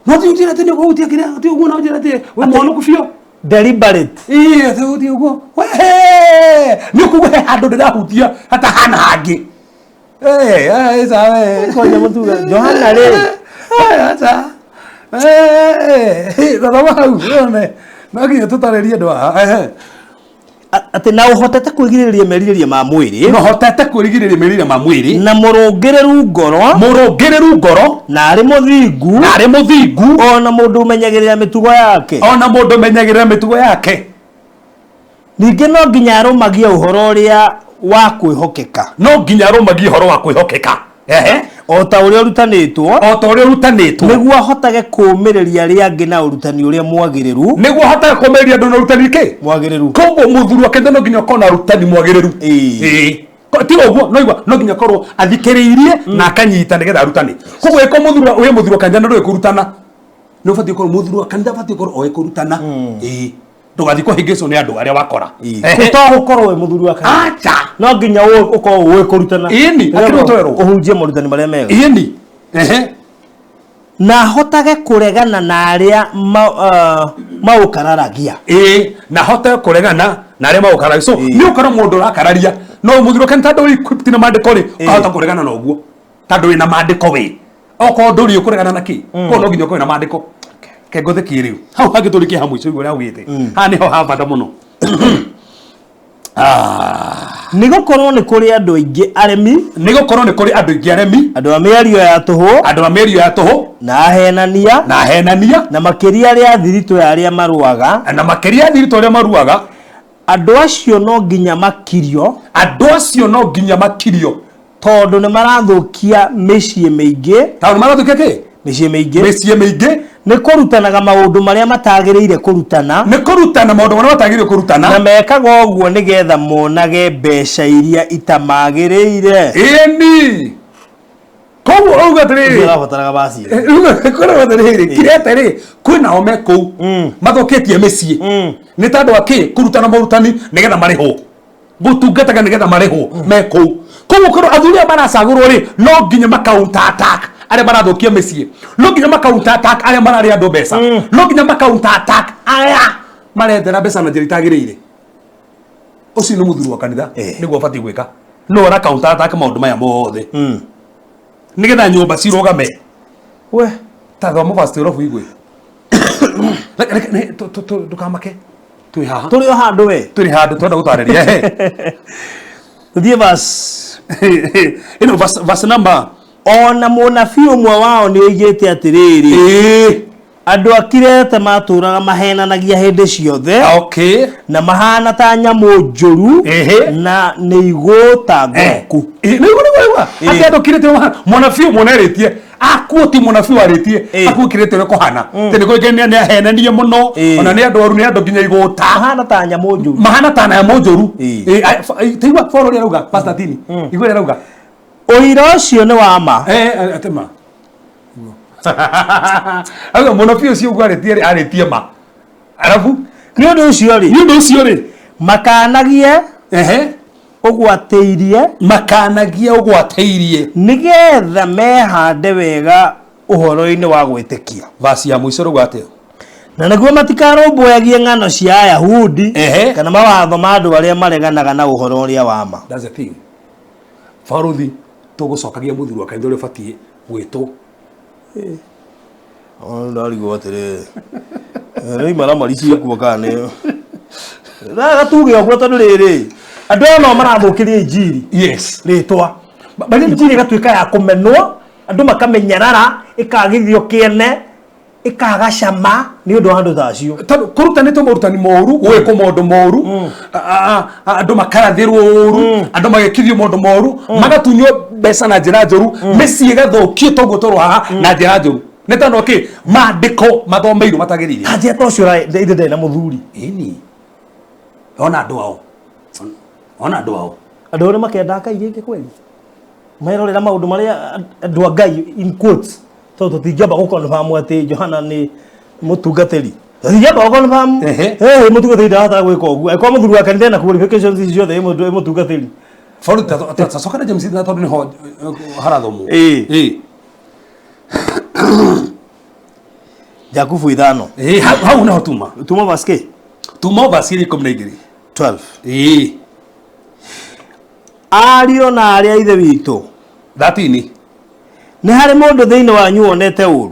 no ti ũnjĩre atĩ nĩ ũkũhutia kĩrĩa ti ũguo na ũnjĩre atĩ wĩ mwonoku biũ. Deliberate. Ĩĩ, atĩ ũthiĩ ũguo. Wee, nĩ ũkuga he handũ ndĩrahutia hatahana hangĩ. Ĩĩ, ĩca we. Kwanja mũtuga Johana rĩ. Aca. Ĩĩ, thoma hau wone. No nginya tũtarĩrie andũ haha. Ehe. Atĩ na ũhotete kwĩgirĩrĩria merirĩria ma mwĩrĩ. Na ũhotete kwĩrigĩrĩria merirĩria ma mwĩrĩ. Na mũrũngĩrĩru ngoro. Mũrũngĩrĩru ngoro. Na arĩ mũthingu. Na arĩ mũthingu. Ona mũndũ ũmenyagĩrĩra mĩtugo yake. Ona mũndũ ũmenyagĩrĩra mĩtugo yake. Ningĩ no nginya arũmagie ũhoro ũrĩa wa kwĩhokeka. No nginya arũmagie ũhoro wa kwĩhokeka. Ehe. O ta ũrĩa ũrutanĩtwo. O ta ũrĩa ũrutanĩtwo. Nĩguo ahotage kũũmĩrĩria arĩa angĩ na ũrutani ũrĩa mwagĩrĩru. Nĩguo ahotage kũũmĩrĩria andũ na ũrutani kĩ? Mwagĩrĩru. Koguo mũthuri wa kanitha no nginya akorwo na ũrutani mwagĩrĩru. Ĩĩ. Ĩĩ. Ti ũguo, no igua, no nginya akorwo athikĩrĩirie na akanyita nĩgetha arutane. Koguo ĩko mũthuri wa, wĩ mũthuri wa kanitha na ndũĩ kũrutana. Nĩ ũbatiĩ gũkorwo mũthuri wa kanitha ũbatiĩ gũkorwo oĩ kũrutana. Ĩĩ. Ndũgathiĩ kũhĩngĩcwo nĩ andũ arĩa wakora. Ehe. To gũkorwo wĩ mũthuri wa kanitha. Acha. No nginya ũkorwo ũĩ kũrutana. Ĩni, akĩrĩ ũtwerwo. Ũhunjie morutani marĩa mega. Ĩni. Ehe. Na ahotage kũregana na arĩa maũkararagia. Ĩĩ, na ahote kũregana na arĩa maũkararagia. So, nĩ ũkorwo mũndũ ũrakararia, no mũthuri wa kanitha ndũrĩ equipped na maandĩko rĩ, ũkahota kũregana na ũguo. Tondũ wĩna maandĩko wĩ. Okorwo ndũrĩ ũkũregana na kĩ? Koguo no nginya ũkorwo na maandĩko. Ke ngũthĩkie rĩu. Hau hangĩ tũrĩkie ha mũico ũguo ũrĩa augĩte. Haha nĩho ha bata mũno. Nĩ gũkorwo nĩ kũrĩ andũ aingĩ aremi. Nĩ gũkorwo nĩ kũrĩ andũ aingĩ aremi. Andũ a mĩario ya tũhũ. Andũ a mĩario ya tũhũ. Na ahenania. Na ahenania. Na makĩria arĩa athiritũ ya arĩa maruaga. Na makĩria athiritũ arĩa maruaga. Andũ acio no nginya makirio. Andũ acio no nginya makirio. Tondũ nĩ marathũkia mĩciĩ mĩingĩ. Tondũ nĩ marathũkia kĩ? Mĩciĩ mĩingĩ. Mĩciĩ mĩingĩ. Nĩ kũrutanaga maũndũ marĩa matagĩrĩire kũrutana. Nĩ kũrutana maũndũ marĩa matagĩrĩire kũrutana. Na mekaga ũguo nĩgetha monage mbeca iria itamagĩrĩire. Ĩni koguo auga atĩrĩrĩ. Ũrabataraga baci. Kwĩna atĩrĩrĩ kirete rĩ, kwĩnao me kũu mathũkĩtie mĩciĩ nĩ tondũ akĩ kũrutana morutani nĩgetha marĩhwo, gũtungataga nĩgetha marĩhwo me kũu. Koguo korwo athuri aya maracagũrwo rĩ, no nginya ma counter attack arĩa marathũkia mĩciĩ, no nginya ma counter attack arĩa mararĩa andũ mbeca, no nginya ma counter attack aya marethera mbeca na njĩra itagĩrĩire. Ũcio nĩ mũthuri wa kanitha nĩguo abatiĩ gwĩka, no ara counter attack maũndũ maya mothe nĩgetha nyũmba cirũgame. We. Ta thoma verse 12 igwe. Ndũkamake, twĩ haha. Tũrĩ o handũ we. Tũrĩ handũ twenda gũtarĩria. Tũthiĩ verse. Ĩno verse number. Ona mũnabii ũmwe wao nĩ oigĩte atĩrĩrĩ, andũ a Kirete matũũraga mahenanagia hĩndĩ ciothe na mahana ta nyamũ njũru na nĩ igũũta ngũrũku. Nĩguo nĩguo atĩ andũ Kirete mũnabii ũmwe nĩarĩtie akuo ti mũnabii warĩtie akuo Kirete ũrĩa kũhana tĩ nĩ kũĩkaine nĩ ahenanie mũno ona nĩ andũ aru, nĩ andũ nginya igũũta, mahana ta nyamũ njũru, mahana ta nyamũ njũru. Taigua Paul ũrĩa arauga, Pastor Tini, igua ũrĩa arauga. Ũira ũcio nĩ wa ma. Atema auga mũnabii ũcio ũguo arĩtie rĩ, arĩtie ma arabu. Nĩ ũndũ ũcio rĩ, nĩ ũndũ ũcio rĩ, makanagie ũgwatĩirie, makanagie ũgwatĩirie, nĩgetha mehande wega ũhoro-inĩ wa gwĩtĩkia. Vasi ya mũico rauga atĩa? Na nĩguo matikarũmbũyagie ng'ano cia Ayahudi kana mawatho ma andũ arĩa mareganaga na ũhoro ũrĩa wa ma. That's the thing. Baruthi tũgũcokagia mũthuri wa kanitha ũrĩa ũbatiĩ gwĩtwo. Ndarigwo atĩrĩrĩ, rĩu imaramari ciĩkuo kana nĩ gatuge ũguo, tondũ rĩrĩ andũ aya no marathũkĩria injiri. Yes. Rĩtwa injiri ĩgatuĩka ya kũmenwo, andũ makamenyarara, ĩkagithio kĩene, ĩkaga cama nĩ ũndũ wa andũ ta acio. Tondũ kũrutanĩtwo morutani moru, gwĩkwo maũndũ moru, andũ makarathĩrwo ũru, andũ magekithio maũndũ moru, magatunywo mbeca na njĩra njũru, mĩciĩ ĩgathũkio toguo tũrũ haha na njĩra njũru, nĩ tondũ kĩ maandĩko mathomeirwo matagĩrĩire. Ta njĩra ta ũcio ithe ndarĩ na mũthuri. Ĩni ona andũ ao, ona andũ ao. Andũ arĩa makenda Ngai rĩngĩ kweli merorera maũndũ marĩa andũ a Ngai in quotes, tondũ tũtingĩamba gũ-confirm atĩ Johana nĩ mũtungatĩri, tũtingĩamba gũ-confirm mũtungatĩri ndahota gwĩka ũguo angĩkorwo mũthuri wa kanitha ena qualifications ici ciothe, ĩ mũtungatĩri. Baruthi tacoka na James na tondũ nĩho harathomwo. Jakubu 5. Hau nĩho tuma. Tuma verse kĩ? Tuma verse 12. 12. Ariũ na arĩa ithe witũ. 13. Nĩ harĩ mũndũ thĩinĩ wanyu wonete ũru?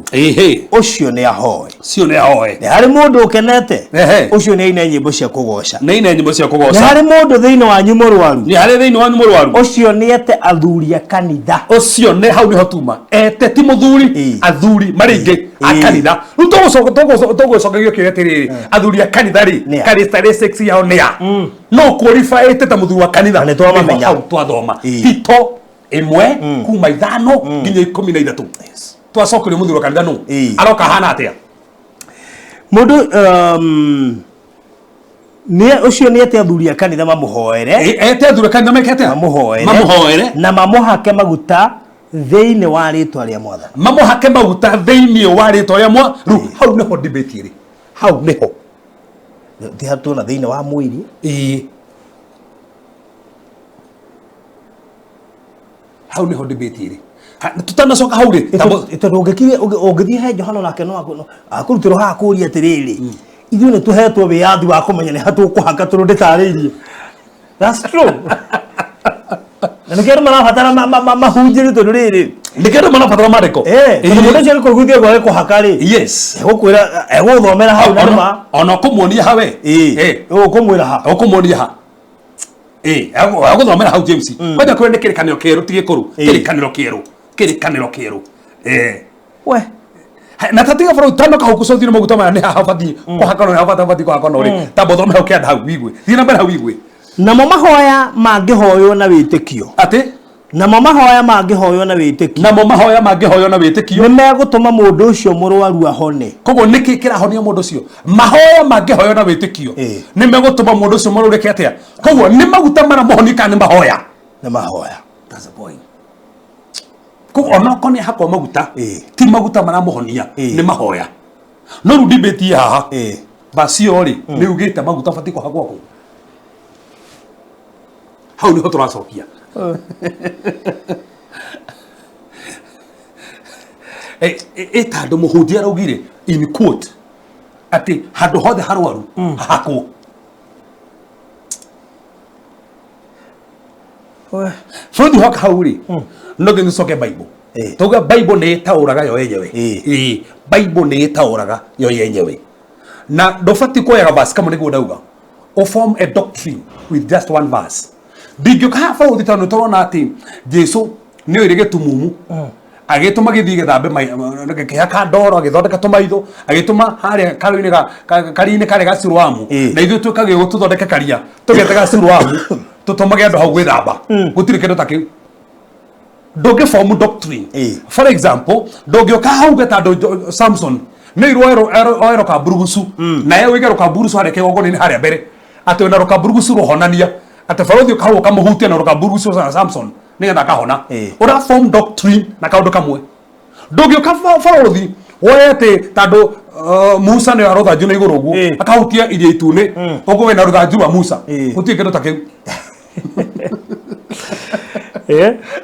Ũcio nĩ ahoe. Ũcio nĩ ahoe. Nĩ harĩ mũndũ ũkenete? Ũcio nĩ aine nyĩmbo cia kũgoca. Nĩ aine nyĩmbo cia kũgoca. Nĩ harĩ mũndũ thĩinĩ wanyu mũrwaru? Nĩ harĩ thĩinĩ wanyu mũrwaru? Ũcio nĩ ete athuri a kanitha. Ũcio nĩ hau nĩho tuma. Ete ti mũthuri, athuri marĩ aingĩ a kanitha. Rĩu tũgũcokagio kĩũria atĩrĩrĩ, athuri a kanitha rĩ, characteristics yao nĩ ya? No qualify ta mũthuri wa kanitha. Nĩ twamamenya. Hau twathoma. Tito 1 kuma 5 nginya 13. Twacokerio mũthuri wa kanitha nũ? Aroka hana atĩa? Mũndũ nĩ ũcio nĩ ete athuri a kanitha mamũhoere. Ete athuri a kanitha meke atĩa? Mamũhoere. Mamũhoere. Na mamũhake maguta thĩinĩ wa rĩtwa rĩa Mwathani. Mamũhake maguta thĩinĩ wa rĩtwa rĩa Mwathani. Rĩu hau nĩho debate ĩrĩ. Hau nĩho. Ti hatuona thĩinĩ wa mwĩrĩ. Hau nĩho debate ĩrĩ. Tutanacoka hau rĩ, tondũ ũngĩthiĩ he Johana nake no akũrutĩrwo haha kũũria atĩrĩrĩ, ithuĩ nĩ tũhetwo wĩyathi wa kũmenya nĩ ha tũkũhaka tondũ ndĩtarĩirie. That's true. Na nĩkĩo andũ marabatara mahunjĩrio tondũ rĩrĩ. Nĩkĩo andũ marabatara maandĩko. Tondũ mũndũ ũcio agĩkũiguithia ũguo agĩkũhaka rĩ. Yes. Egũkwĩra, egũgũthomera hau na nĩma. Ona ũkũmuonia ha we. Ũkũmwĩra ha. Ũkũmuonia ha. Agũthomera hau James. Kwanja kwĩra nĩ kĩrĩkanĩro kĩerũ ti gĩkũrũ. Kĩrĩkanĩro kĩerũ. Kĩrĩkanĩro kĩerũ. We. Na tatiga bro tano ka huku sothi maguta maya nĩ haha batiĩ kũhakana, nĩ haha batiĩ kũhakana rĩ, tamba ũthome hau kĩanda hau wigue. Thiĩ na mbere hau wigue. Namo mahoya mangĩhoywo na wĩtĩkio. Atĩ? Namo mahoya mangĩhoywo na wĩtĩkio, Namo mahoya mangĩhoywo na wĩtĩkio, nĩ megũtũma mũndũ ũcio mũrwaru ahone. Koguo nĩkĩ kĩrahonia mũndũ ũcio? Mahoya mangĩhoywo na wĩtĩkio nĩ megũtũma mũndũ ũcio mũrwaru eke atĩa? Koguo nĩ maguta maramũhonia kana nĩ mahoya? Nĩ mahoya. That's the point. Koguo onokorwo nĩ hakwo maguta, ti maguta maramũhonia, nĩ mahoya. No rĩu debate ĩ haha, verse ĩyo rĩ, nĩ ugĩte maguta batiĩ kũhakwo kũ? Hau nĩho tũracokia. Ĩ tandũ mũhunjia araugire in quote atĩ handũ hothe harwaru hahakwo. Bũrũri hoka hau rĩ, no nginya ũcoke Bible. Tauga Bible nĩ ĩtaũraga yo yenyewe. Ĩĩ, Bible nĩ ĩtaũraga yo yenyewe, na ndũbatiĩ kuoyaga verse kamwe nĩguo ndauga o form a doctrine with just one verse. Ndingĩũka haha bũrũri tondũ nĩtũrona atĩ Jesu nĩ oire gĩtumumu, agĩtũma gĩthiĩ gĩthambe, gĩkĩhaka ndoro, agĩthondeka tũmaitho, agĩtũma harĩa karũinĩ karia-inĩ karĩa ga Siloamu. Na ithuĩ twĩkage ũguo, tũthondeke karia tũgete ga Siloamu, tũtũmage andũ hau gwĩthamba. Gũtirĩ kĩndũ ta kĩu. Ndũngĩ form doctrine. For example, ndũngĩũka hau uge tondũ Samson nĩ irwo oe rũkamburugucu, naye ũige rũkamburugucu harĩa kĩgongona-inĩ harĩa mbere, atĩ wĩna rũkamburugucu rũhonania, atĩ barũthi ũka hau ũkamũhutia na rũkamburugucu na Samson nĩgetha akahona. Ũra form doctrine na kaũndũ kamwe. Ndũngĩũka barũthi woe atĩ tondũ Musa nĩ rũthanju na igũrũ ũguo, akahutia iria itune ũguo, wĩna rũthanju rwa Musa. Gũtirĩ kĩndũ ta kĩu.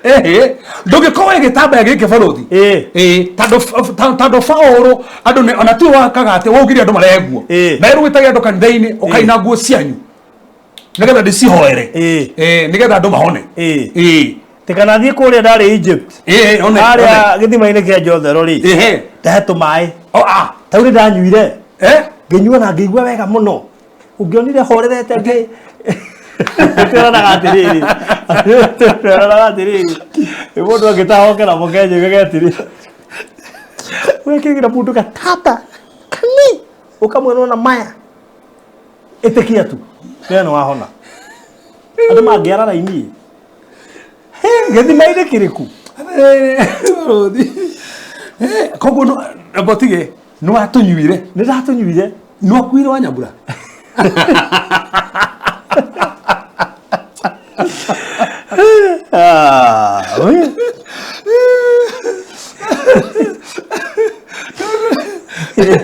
Ehe, ndũngĩkorwo wĩ gĩtambaya gĩkĩ barũthi. Ĩĩ, tondũ Paũlũ andũ nĩ ona tiwe wakaga atĩ waugire andũ marehe nguo. Na rĩu wĩtage andũ kanitha-inĩ, ũkaina nguo cianyu nĩgetha ndĩcihoere. Ĩĩ, nĩgetha andũ mahone. Ĩĩ. Tikanathiĩ kũrĩa ndarĩ Egypt. Ĩĩ, one. Harĩa gĩthima-inĩ kĩa Jothero rĩ, ndahe tũmaĩ. O ah. Tau nĩ ndanyuire, ngĩnyua na ngĩigua wega mũno. Ũngĩonire horerete ngĩ twĩranaga atĩrĩrĩ, ĩ mũndũ angĩtahokera mũkenya igage atĩrĩ, wekĩgĩra mũndũ gatata kani ũkamwĩra ona maya, ĩtĩkia tu we nĩ wahona. Andũ mangĩara raini gĩthima-inĩ kĩrĩkũ? Barũthi. Koguo no amba ũtige nĩ watũnyuire. Nĩ ndatũnyuire. Nĩ wakuire wa nyambura. Ah, we.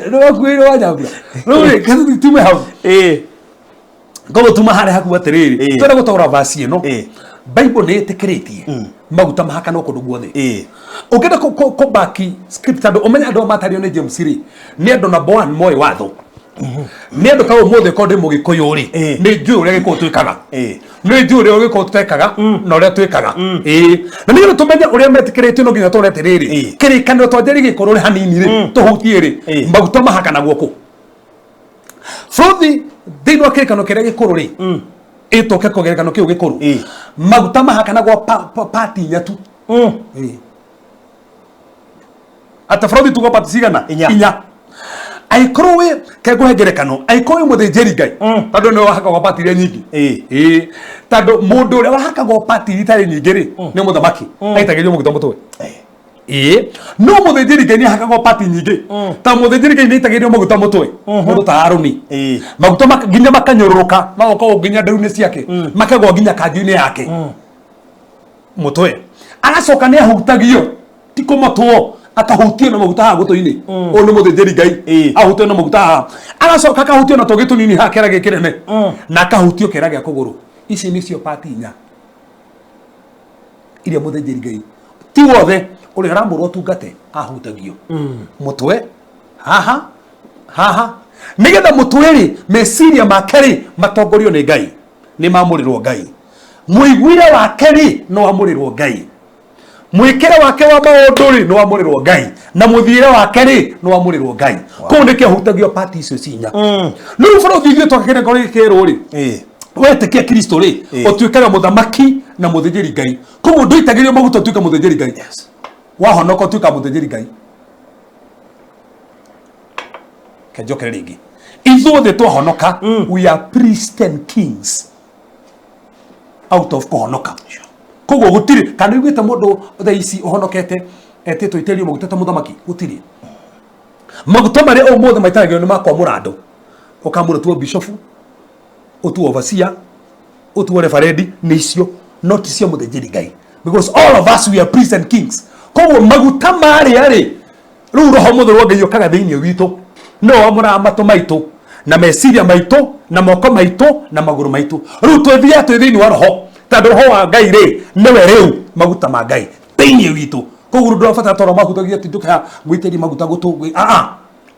Nĩ wakuire wa nyambura. Rĩu rĩ, kĩndũ tume hau. Koguo tuma harĩa haku atĩrĩrĩ, twenda gũtaũra verse ĩno. Bible nĩ ĩtĩkĩrĩtie maguta mahakanwo kũndũ guothe. Ũngĩenda kũ back script, tondũ ũmenye andũ aya matario nĩ James rĩ, nĩ andũ number one moĩ watho. Nĩ andũ ta ũmũthĩ korwo ndĩ mũgĩkũyũ rĩ, nĩ njũĩ ũrĩa gĩkũyũ twĩkaga, nĩ njũĩ ũrĩa gĩkũyũ tũtekaga na ũrĩa twĩkaga. Ĩĩ, na nĩgetha tũmenye ũrĩa metĩkĩrĩtio, no nginya tũrore atĩrĩrĩ, kĩrĩkanĩro twanjĩrĩrie gĩkũrũ rĩ hanini rĩ, tũhutie rĩ, maguta mahakanagwo kũ? Bũrũthi thĩinĩ wa kĩrĩkanĩro kĩrĩa gĩkũrũ rĩ, ĩtũke kĩrĩkanĩro kĩu gĩkũrũ, maguta mahakanagwo pati inya tu. Ĩĩ. Atĩ bũrũthi tuga pati cigana? Inya. Inya. Angĩkorwo wĩ kengũhe ngerekano, angĩkorwo wĩ mũthĩnjĩri Ngai, tondũ nĩwe wahakagwo pati iria nyingĩ. Ĩĩ, tondũ mũndũ ũrĩa wahakagwo pati iria itarĩ nyingĩ rĩ, nĩ mũthamaki, aitagĩrio maguta mũtwe. Ĩĩ, no mũthĩnjĩri Ngai nĩ ahakagwo pati nyingĩ, ta mũthĩnjĩri Ngai nĩ aitagĩrĩrio maguta mũtwe, mũndũ ta Harũni, maguta nginya makanyũrũrũka, magoka ũũ nginya nderu-inĩ ciake, makagwa nginya kanjũ-inĩ yake mũtwe. Agacoka nĩ ahutagio, ti kũmotwo, akahutio na maguta haha gũtũ-inĩ. Ũyũ nĩ mũthĩnjĩri Ngai. Ahutio na maguta haha, agacoka akahutio na tũngĩ tũnini haha kĩara gĩkĩ kĩnene, na akahutio kĩara gĩa kũgũrũ. Ici nĩcio pati inya iria mũthĩnjĩri Ngai, ti wothe ũrĩa ũramũrwo ũtungate, ahutagio mũtwe haha haha, nĩgetha mũtwe rĩ, meciria make rĩ, matongorio nĩ Ngai, nĩ mamũrĩrwo Ngai. Mũiguire wake rĩ, no amũrĩrwo Ngai. Mwĩkĩre wake wa maũndũ rĩ, no amũrĩrwo Ngai, na mũthiĩre wake rĩ, no amũrĩrwo Ngai. Kũu nĩkĩo ahutagio pati icio cinya. Rĩu bũrũri ithuĩ twakĩrĩko gĩkĩrwo rĩ, wetĩkia Kristo rĩ, ũtuĩkaga mũthamaki na mũthĩnjĩri Ngai. Koguo ndũitagĩrio maguta ũtuĩke mũthĩnjĩri Ngai. Wahonoka ũtuĩka mũthĩnjĩri Ngai. Kenjokere rĩngĩ, ithuothe twahonoka, we are priests and kings out of kũhonoka. Koguo gutiri kana uiguite mundu thaa ici uhonokete etĩtwo itĩrio maguta ta mũthamaki gũtirĩ. Maguta marĩa ũmũthĩ maitagĩrĩrio nĩ ma kwamũra andũ. Ũkamũra tuo bishofu, ũtuo overseer, ũtuo referendi, nĩ icio no ti cia mũthĩnjĩri Ngai. Because all of us we are priests and kings. Koguo maguta marĩa rĩ, rĩu roho mũtheru wa Ngai ũkaga thĩinĩ witũ, nĩwe wamũraga matũ maitũ na meciria maitũ na moko maitũ na magũrũ maitũ. Rĩu twĩthiaga twĩ thĩinĩ wa roho, tondũ roho wa Ngai rĩ nĩwe rĩu maguta ma Ngai thĩinĩ witũ. Koguo ndũrabatara toro mahutagia atĩ ndũkaga gwĩtĩria maguta gũtũ a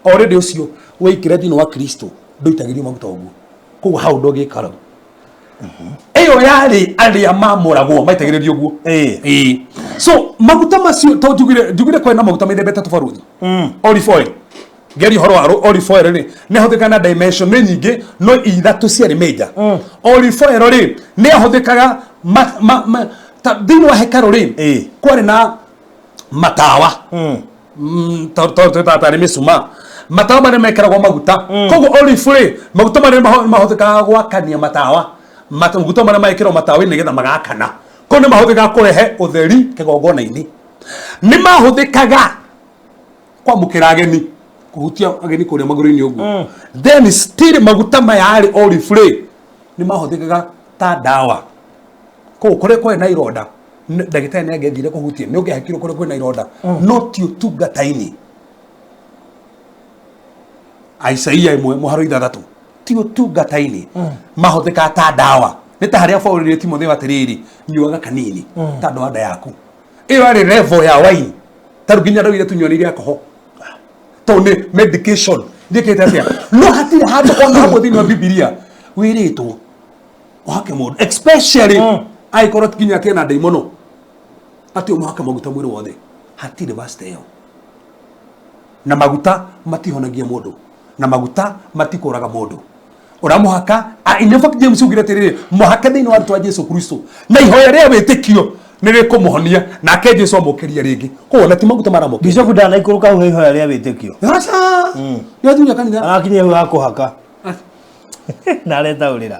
already ũcio wĩikĩre thĩinĩ wa Kristo ndũitagĩrio maguta ũguo. Koguo hau ndũngĩka rĩu. Ĩyo yarĩ arĩa mamũragwo maitagĩrĩrio ũguo. Ĩĩ. So maguta macio to njugire kwĩna maguta mĩthemba ĩtatũ baruthi. Olive oil. Ngeri ũhoro wa olive oil rĩ nĩ ahũthĩkaga na dimension nĩ nyingĩ no ithatũ ciarĩ major. Olive oil rĩ nĩ ahũthĩkaga thĩinĩ wa hekarũ rĩ kwarĩ na matawa. Tarĩ mĩcumaa. Matawa marĩa mekĩragwo maguta. Koguo olive rĩ maguta marĩa mahũthĩkaga gwakania matawa. Maguta marĩa mekĩragwo matawa-inĩ nĩgetha magakana. Koguo nĩ mahũthĩkaga kũrehe ũtheri kĩgongona-inĩ. Nĩ mahũthĩkaga kwamũkĩra ageni, kũhutia ageni kũrĩa magũrũ-inĩ ũguo. Then still maguta maya rĩ olive rĩ nĩ mahũthĩkaga ta ndawa. Koguo kũrĩa kwarĩ na ironda ndagĩtarĩ nĩ angĩathire kũhutia nĩ ũngĩahakirwo kũrĩa kwĩna ironda no ti ũtungata-inĩ. Isaia 1 mũharo 6 ti ũtungata-inĩ mahũthĩkaga ta ndawa. Nĩ ta harĩa Paul erire Timotheo atĩrĩrĩ, nyuaga kanini ta andũ a nda yaku. Ĩyo yarĩ level ya wine. Ta rĩu nginya ndaugire tunyuanĩire alcohol tondũ nĩ medication njĩkĩte atĩa. No hatirĩ handũ ona hamwe thĩinĩ wa Bibilia wĩrĩtwo ũhake mũndũ especially angĩkorwo nginya kena ndaimono atĩ ũmũhake maguta mwĩrĩ wothe. Hatirĩ verse ĩyo. Na maguta matihonagia mũndũ na maguta matikũraga mũndũ. Ũramũhaka, in fact James augire atĩrĩrĩ, mũhake thĩinĩ wa rĩtwa Jesu Kristo na ihoya rĩa wĩtĩkio nĩ rĩkũmũhonia nake Jesu amũkĩria rĩngĩ. Koguo na ti maguta maramũkĩria. Bishop ndanaikũrũka hau ihoya rĩa wĩtĩkio. Aca. Nĩ athuri a kanitha. Arakinyia hau ha kũhaka. Na aretaũrĩra.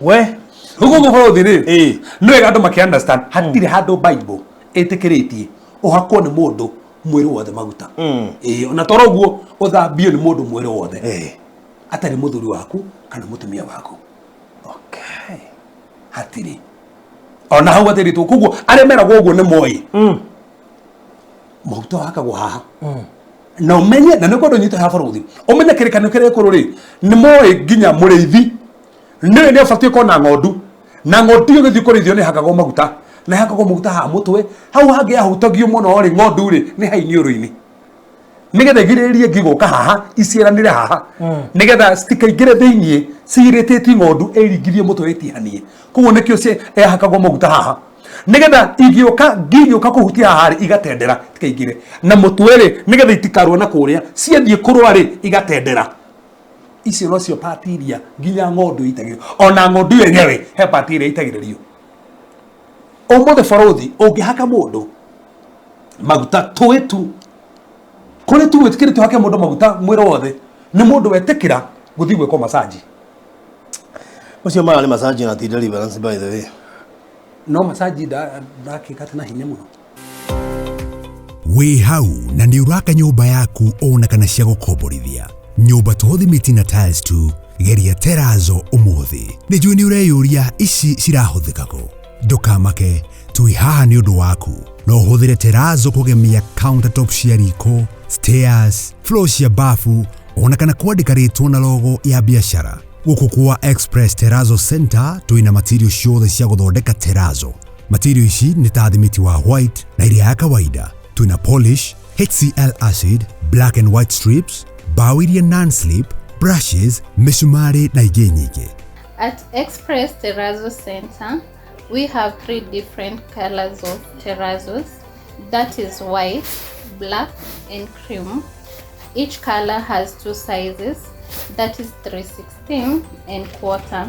We Ũguo ũguo bũrũri rĩ nĩ wega andũ makĩ understand hatirĩ handũ Bible ĩtĩkĩrĩtie ũhakwo nĩ mũndũ mwĩrĩ wothe maguta. Ĩĩ ona toro ũguo ũthambio nĩ mũndũ mwĩrĩ wothe. Atarĩ mũthuri waku kana mũtumia waku. Okay. Hatirĩ. Ona hau atĩrĩtwo koguo arĩa meragwo ũguo nĩ moĩ. Maguta hakagwo haha. Na ũmenye na nĩ kwenda ũnyite haha bũrũri. Ũmenye kĩrĩkanĩro kĩrĩa gĩkũrũ rĩ nĩ moĩ nginya mũrĩithi nĩwe nĩ abatiĩ gũkorwo na ng'ondu na ng'ondu ĩyo ĩgĩthiĩ kũrĩithio nĩ hakagwo maguta na hakagwo maguta haha mũtwe hau hangĩ yahutagio mũno rĩ ng'ondu rĩ nĩ hainiũrũ-inĩ nĩgetha igirĩrĩrie ngi gũka haha iciaranĩre haha nĩgetha citikaingĩre thĩiniĩ cigirĩtĩtie ng'ondu ĩringithie mũtwe ĩtihanie. Koguo nĩkĩo yahakagwo maguta haha nĩgetha ingĩũka ngi ingĩũka kũhutia haha rĩ igatendera itikaingĩre na mũtwe rĩ nĩgetha itikarũe na kũrĩa ciathiĩ kũrũa rĩ igatendera. Icio nocio pati iria nginya ng'ondu itagĩrĩrio. Ona ng'ondu yenyewe he pati ĩrĩa itagĩrĩrio. Ũmũthĩ bũrũthi ũngĩhaka mũndũ maguta tũĩ tu kũrĩ tu wĩtĩkĩrĩtio hake mũndũ maguta mwĩrĩ wothe nĩ mũndũ wetĩkĩra gũthiĩ gwĩkwo massage. Ũcio mara nĩ massage na ti deliverance by the way. No massage ndakĩka atĩ na hinya mũno. Wĩ hau na nĩ ũraka nyũmba yaku ona kana cia gũkomborithia. Nyũmba to thimiti na tiles tu, geria terazo ũmũthĩ. Nĩ njũĩ nĩ ũreyũria ici cirahũthĩka kũ. Ndũkamake, twĩ haha nĩ ũndũ waku. No ũhũthĩre terazo kũgemia countertop cia riko, stairs, floor cia bafu, ona kana kwandĩka rĩtwa na logo ya biacara. Gũkũ kwa Express Terrazzo Center twĩna material ciothe cia gũthondeka terazo. Material ici nĩ ta thimiti wa white na ĩrĩa ya kawaida. Twĩna polish, HCl acid, black and white strips, bao iria non-slip, brushes, mĩcumarĩ na ingĩ nyingĩ. At Express Terrazzo Center, we have 3 different colors of terrazos. That is white, black, and cream. Each color has 2 sizes, that is 3/16 and quarter.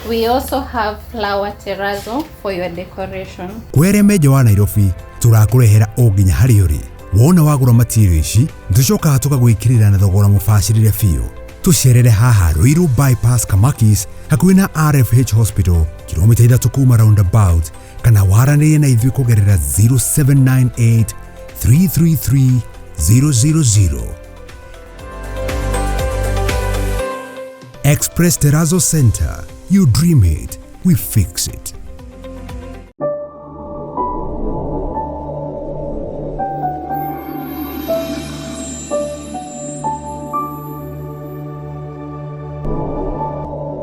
We also have flower terrazzo for your decoration. Kwere meja wa Nairobi, tũrakũrehera o nginya harĩa ũrĩ. Wona wagũra material ici, tũcokaga tũkagwĩkĩrĩra na thogora mũbacĩrĩre biũ. Tũcerere haha Ruiru Bypass Kamakis hakuhĩ na RFH Hospital kilomita 3 kuma roundabout kana waranĩrie na ithuĩ kũgerera 0798 333 000. Express Terrazzo Center. You dream it, we fix it.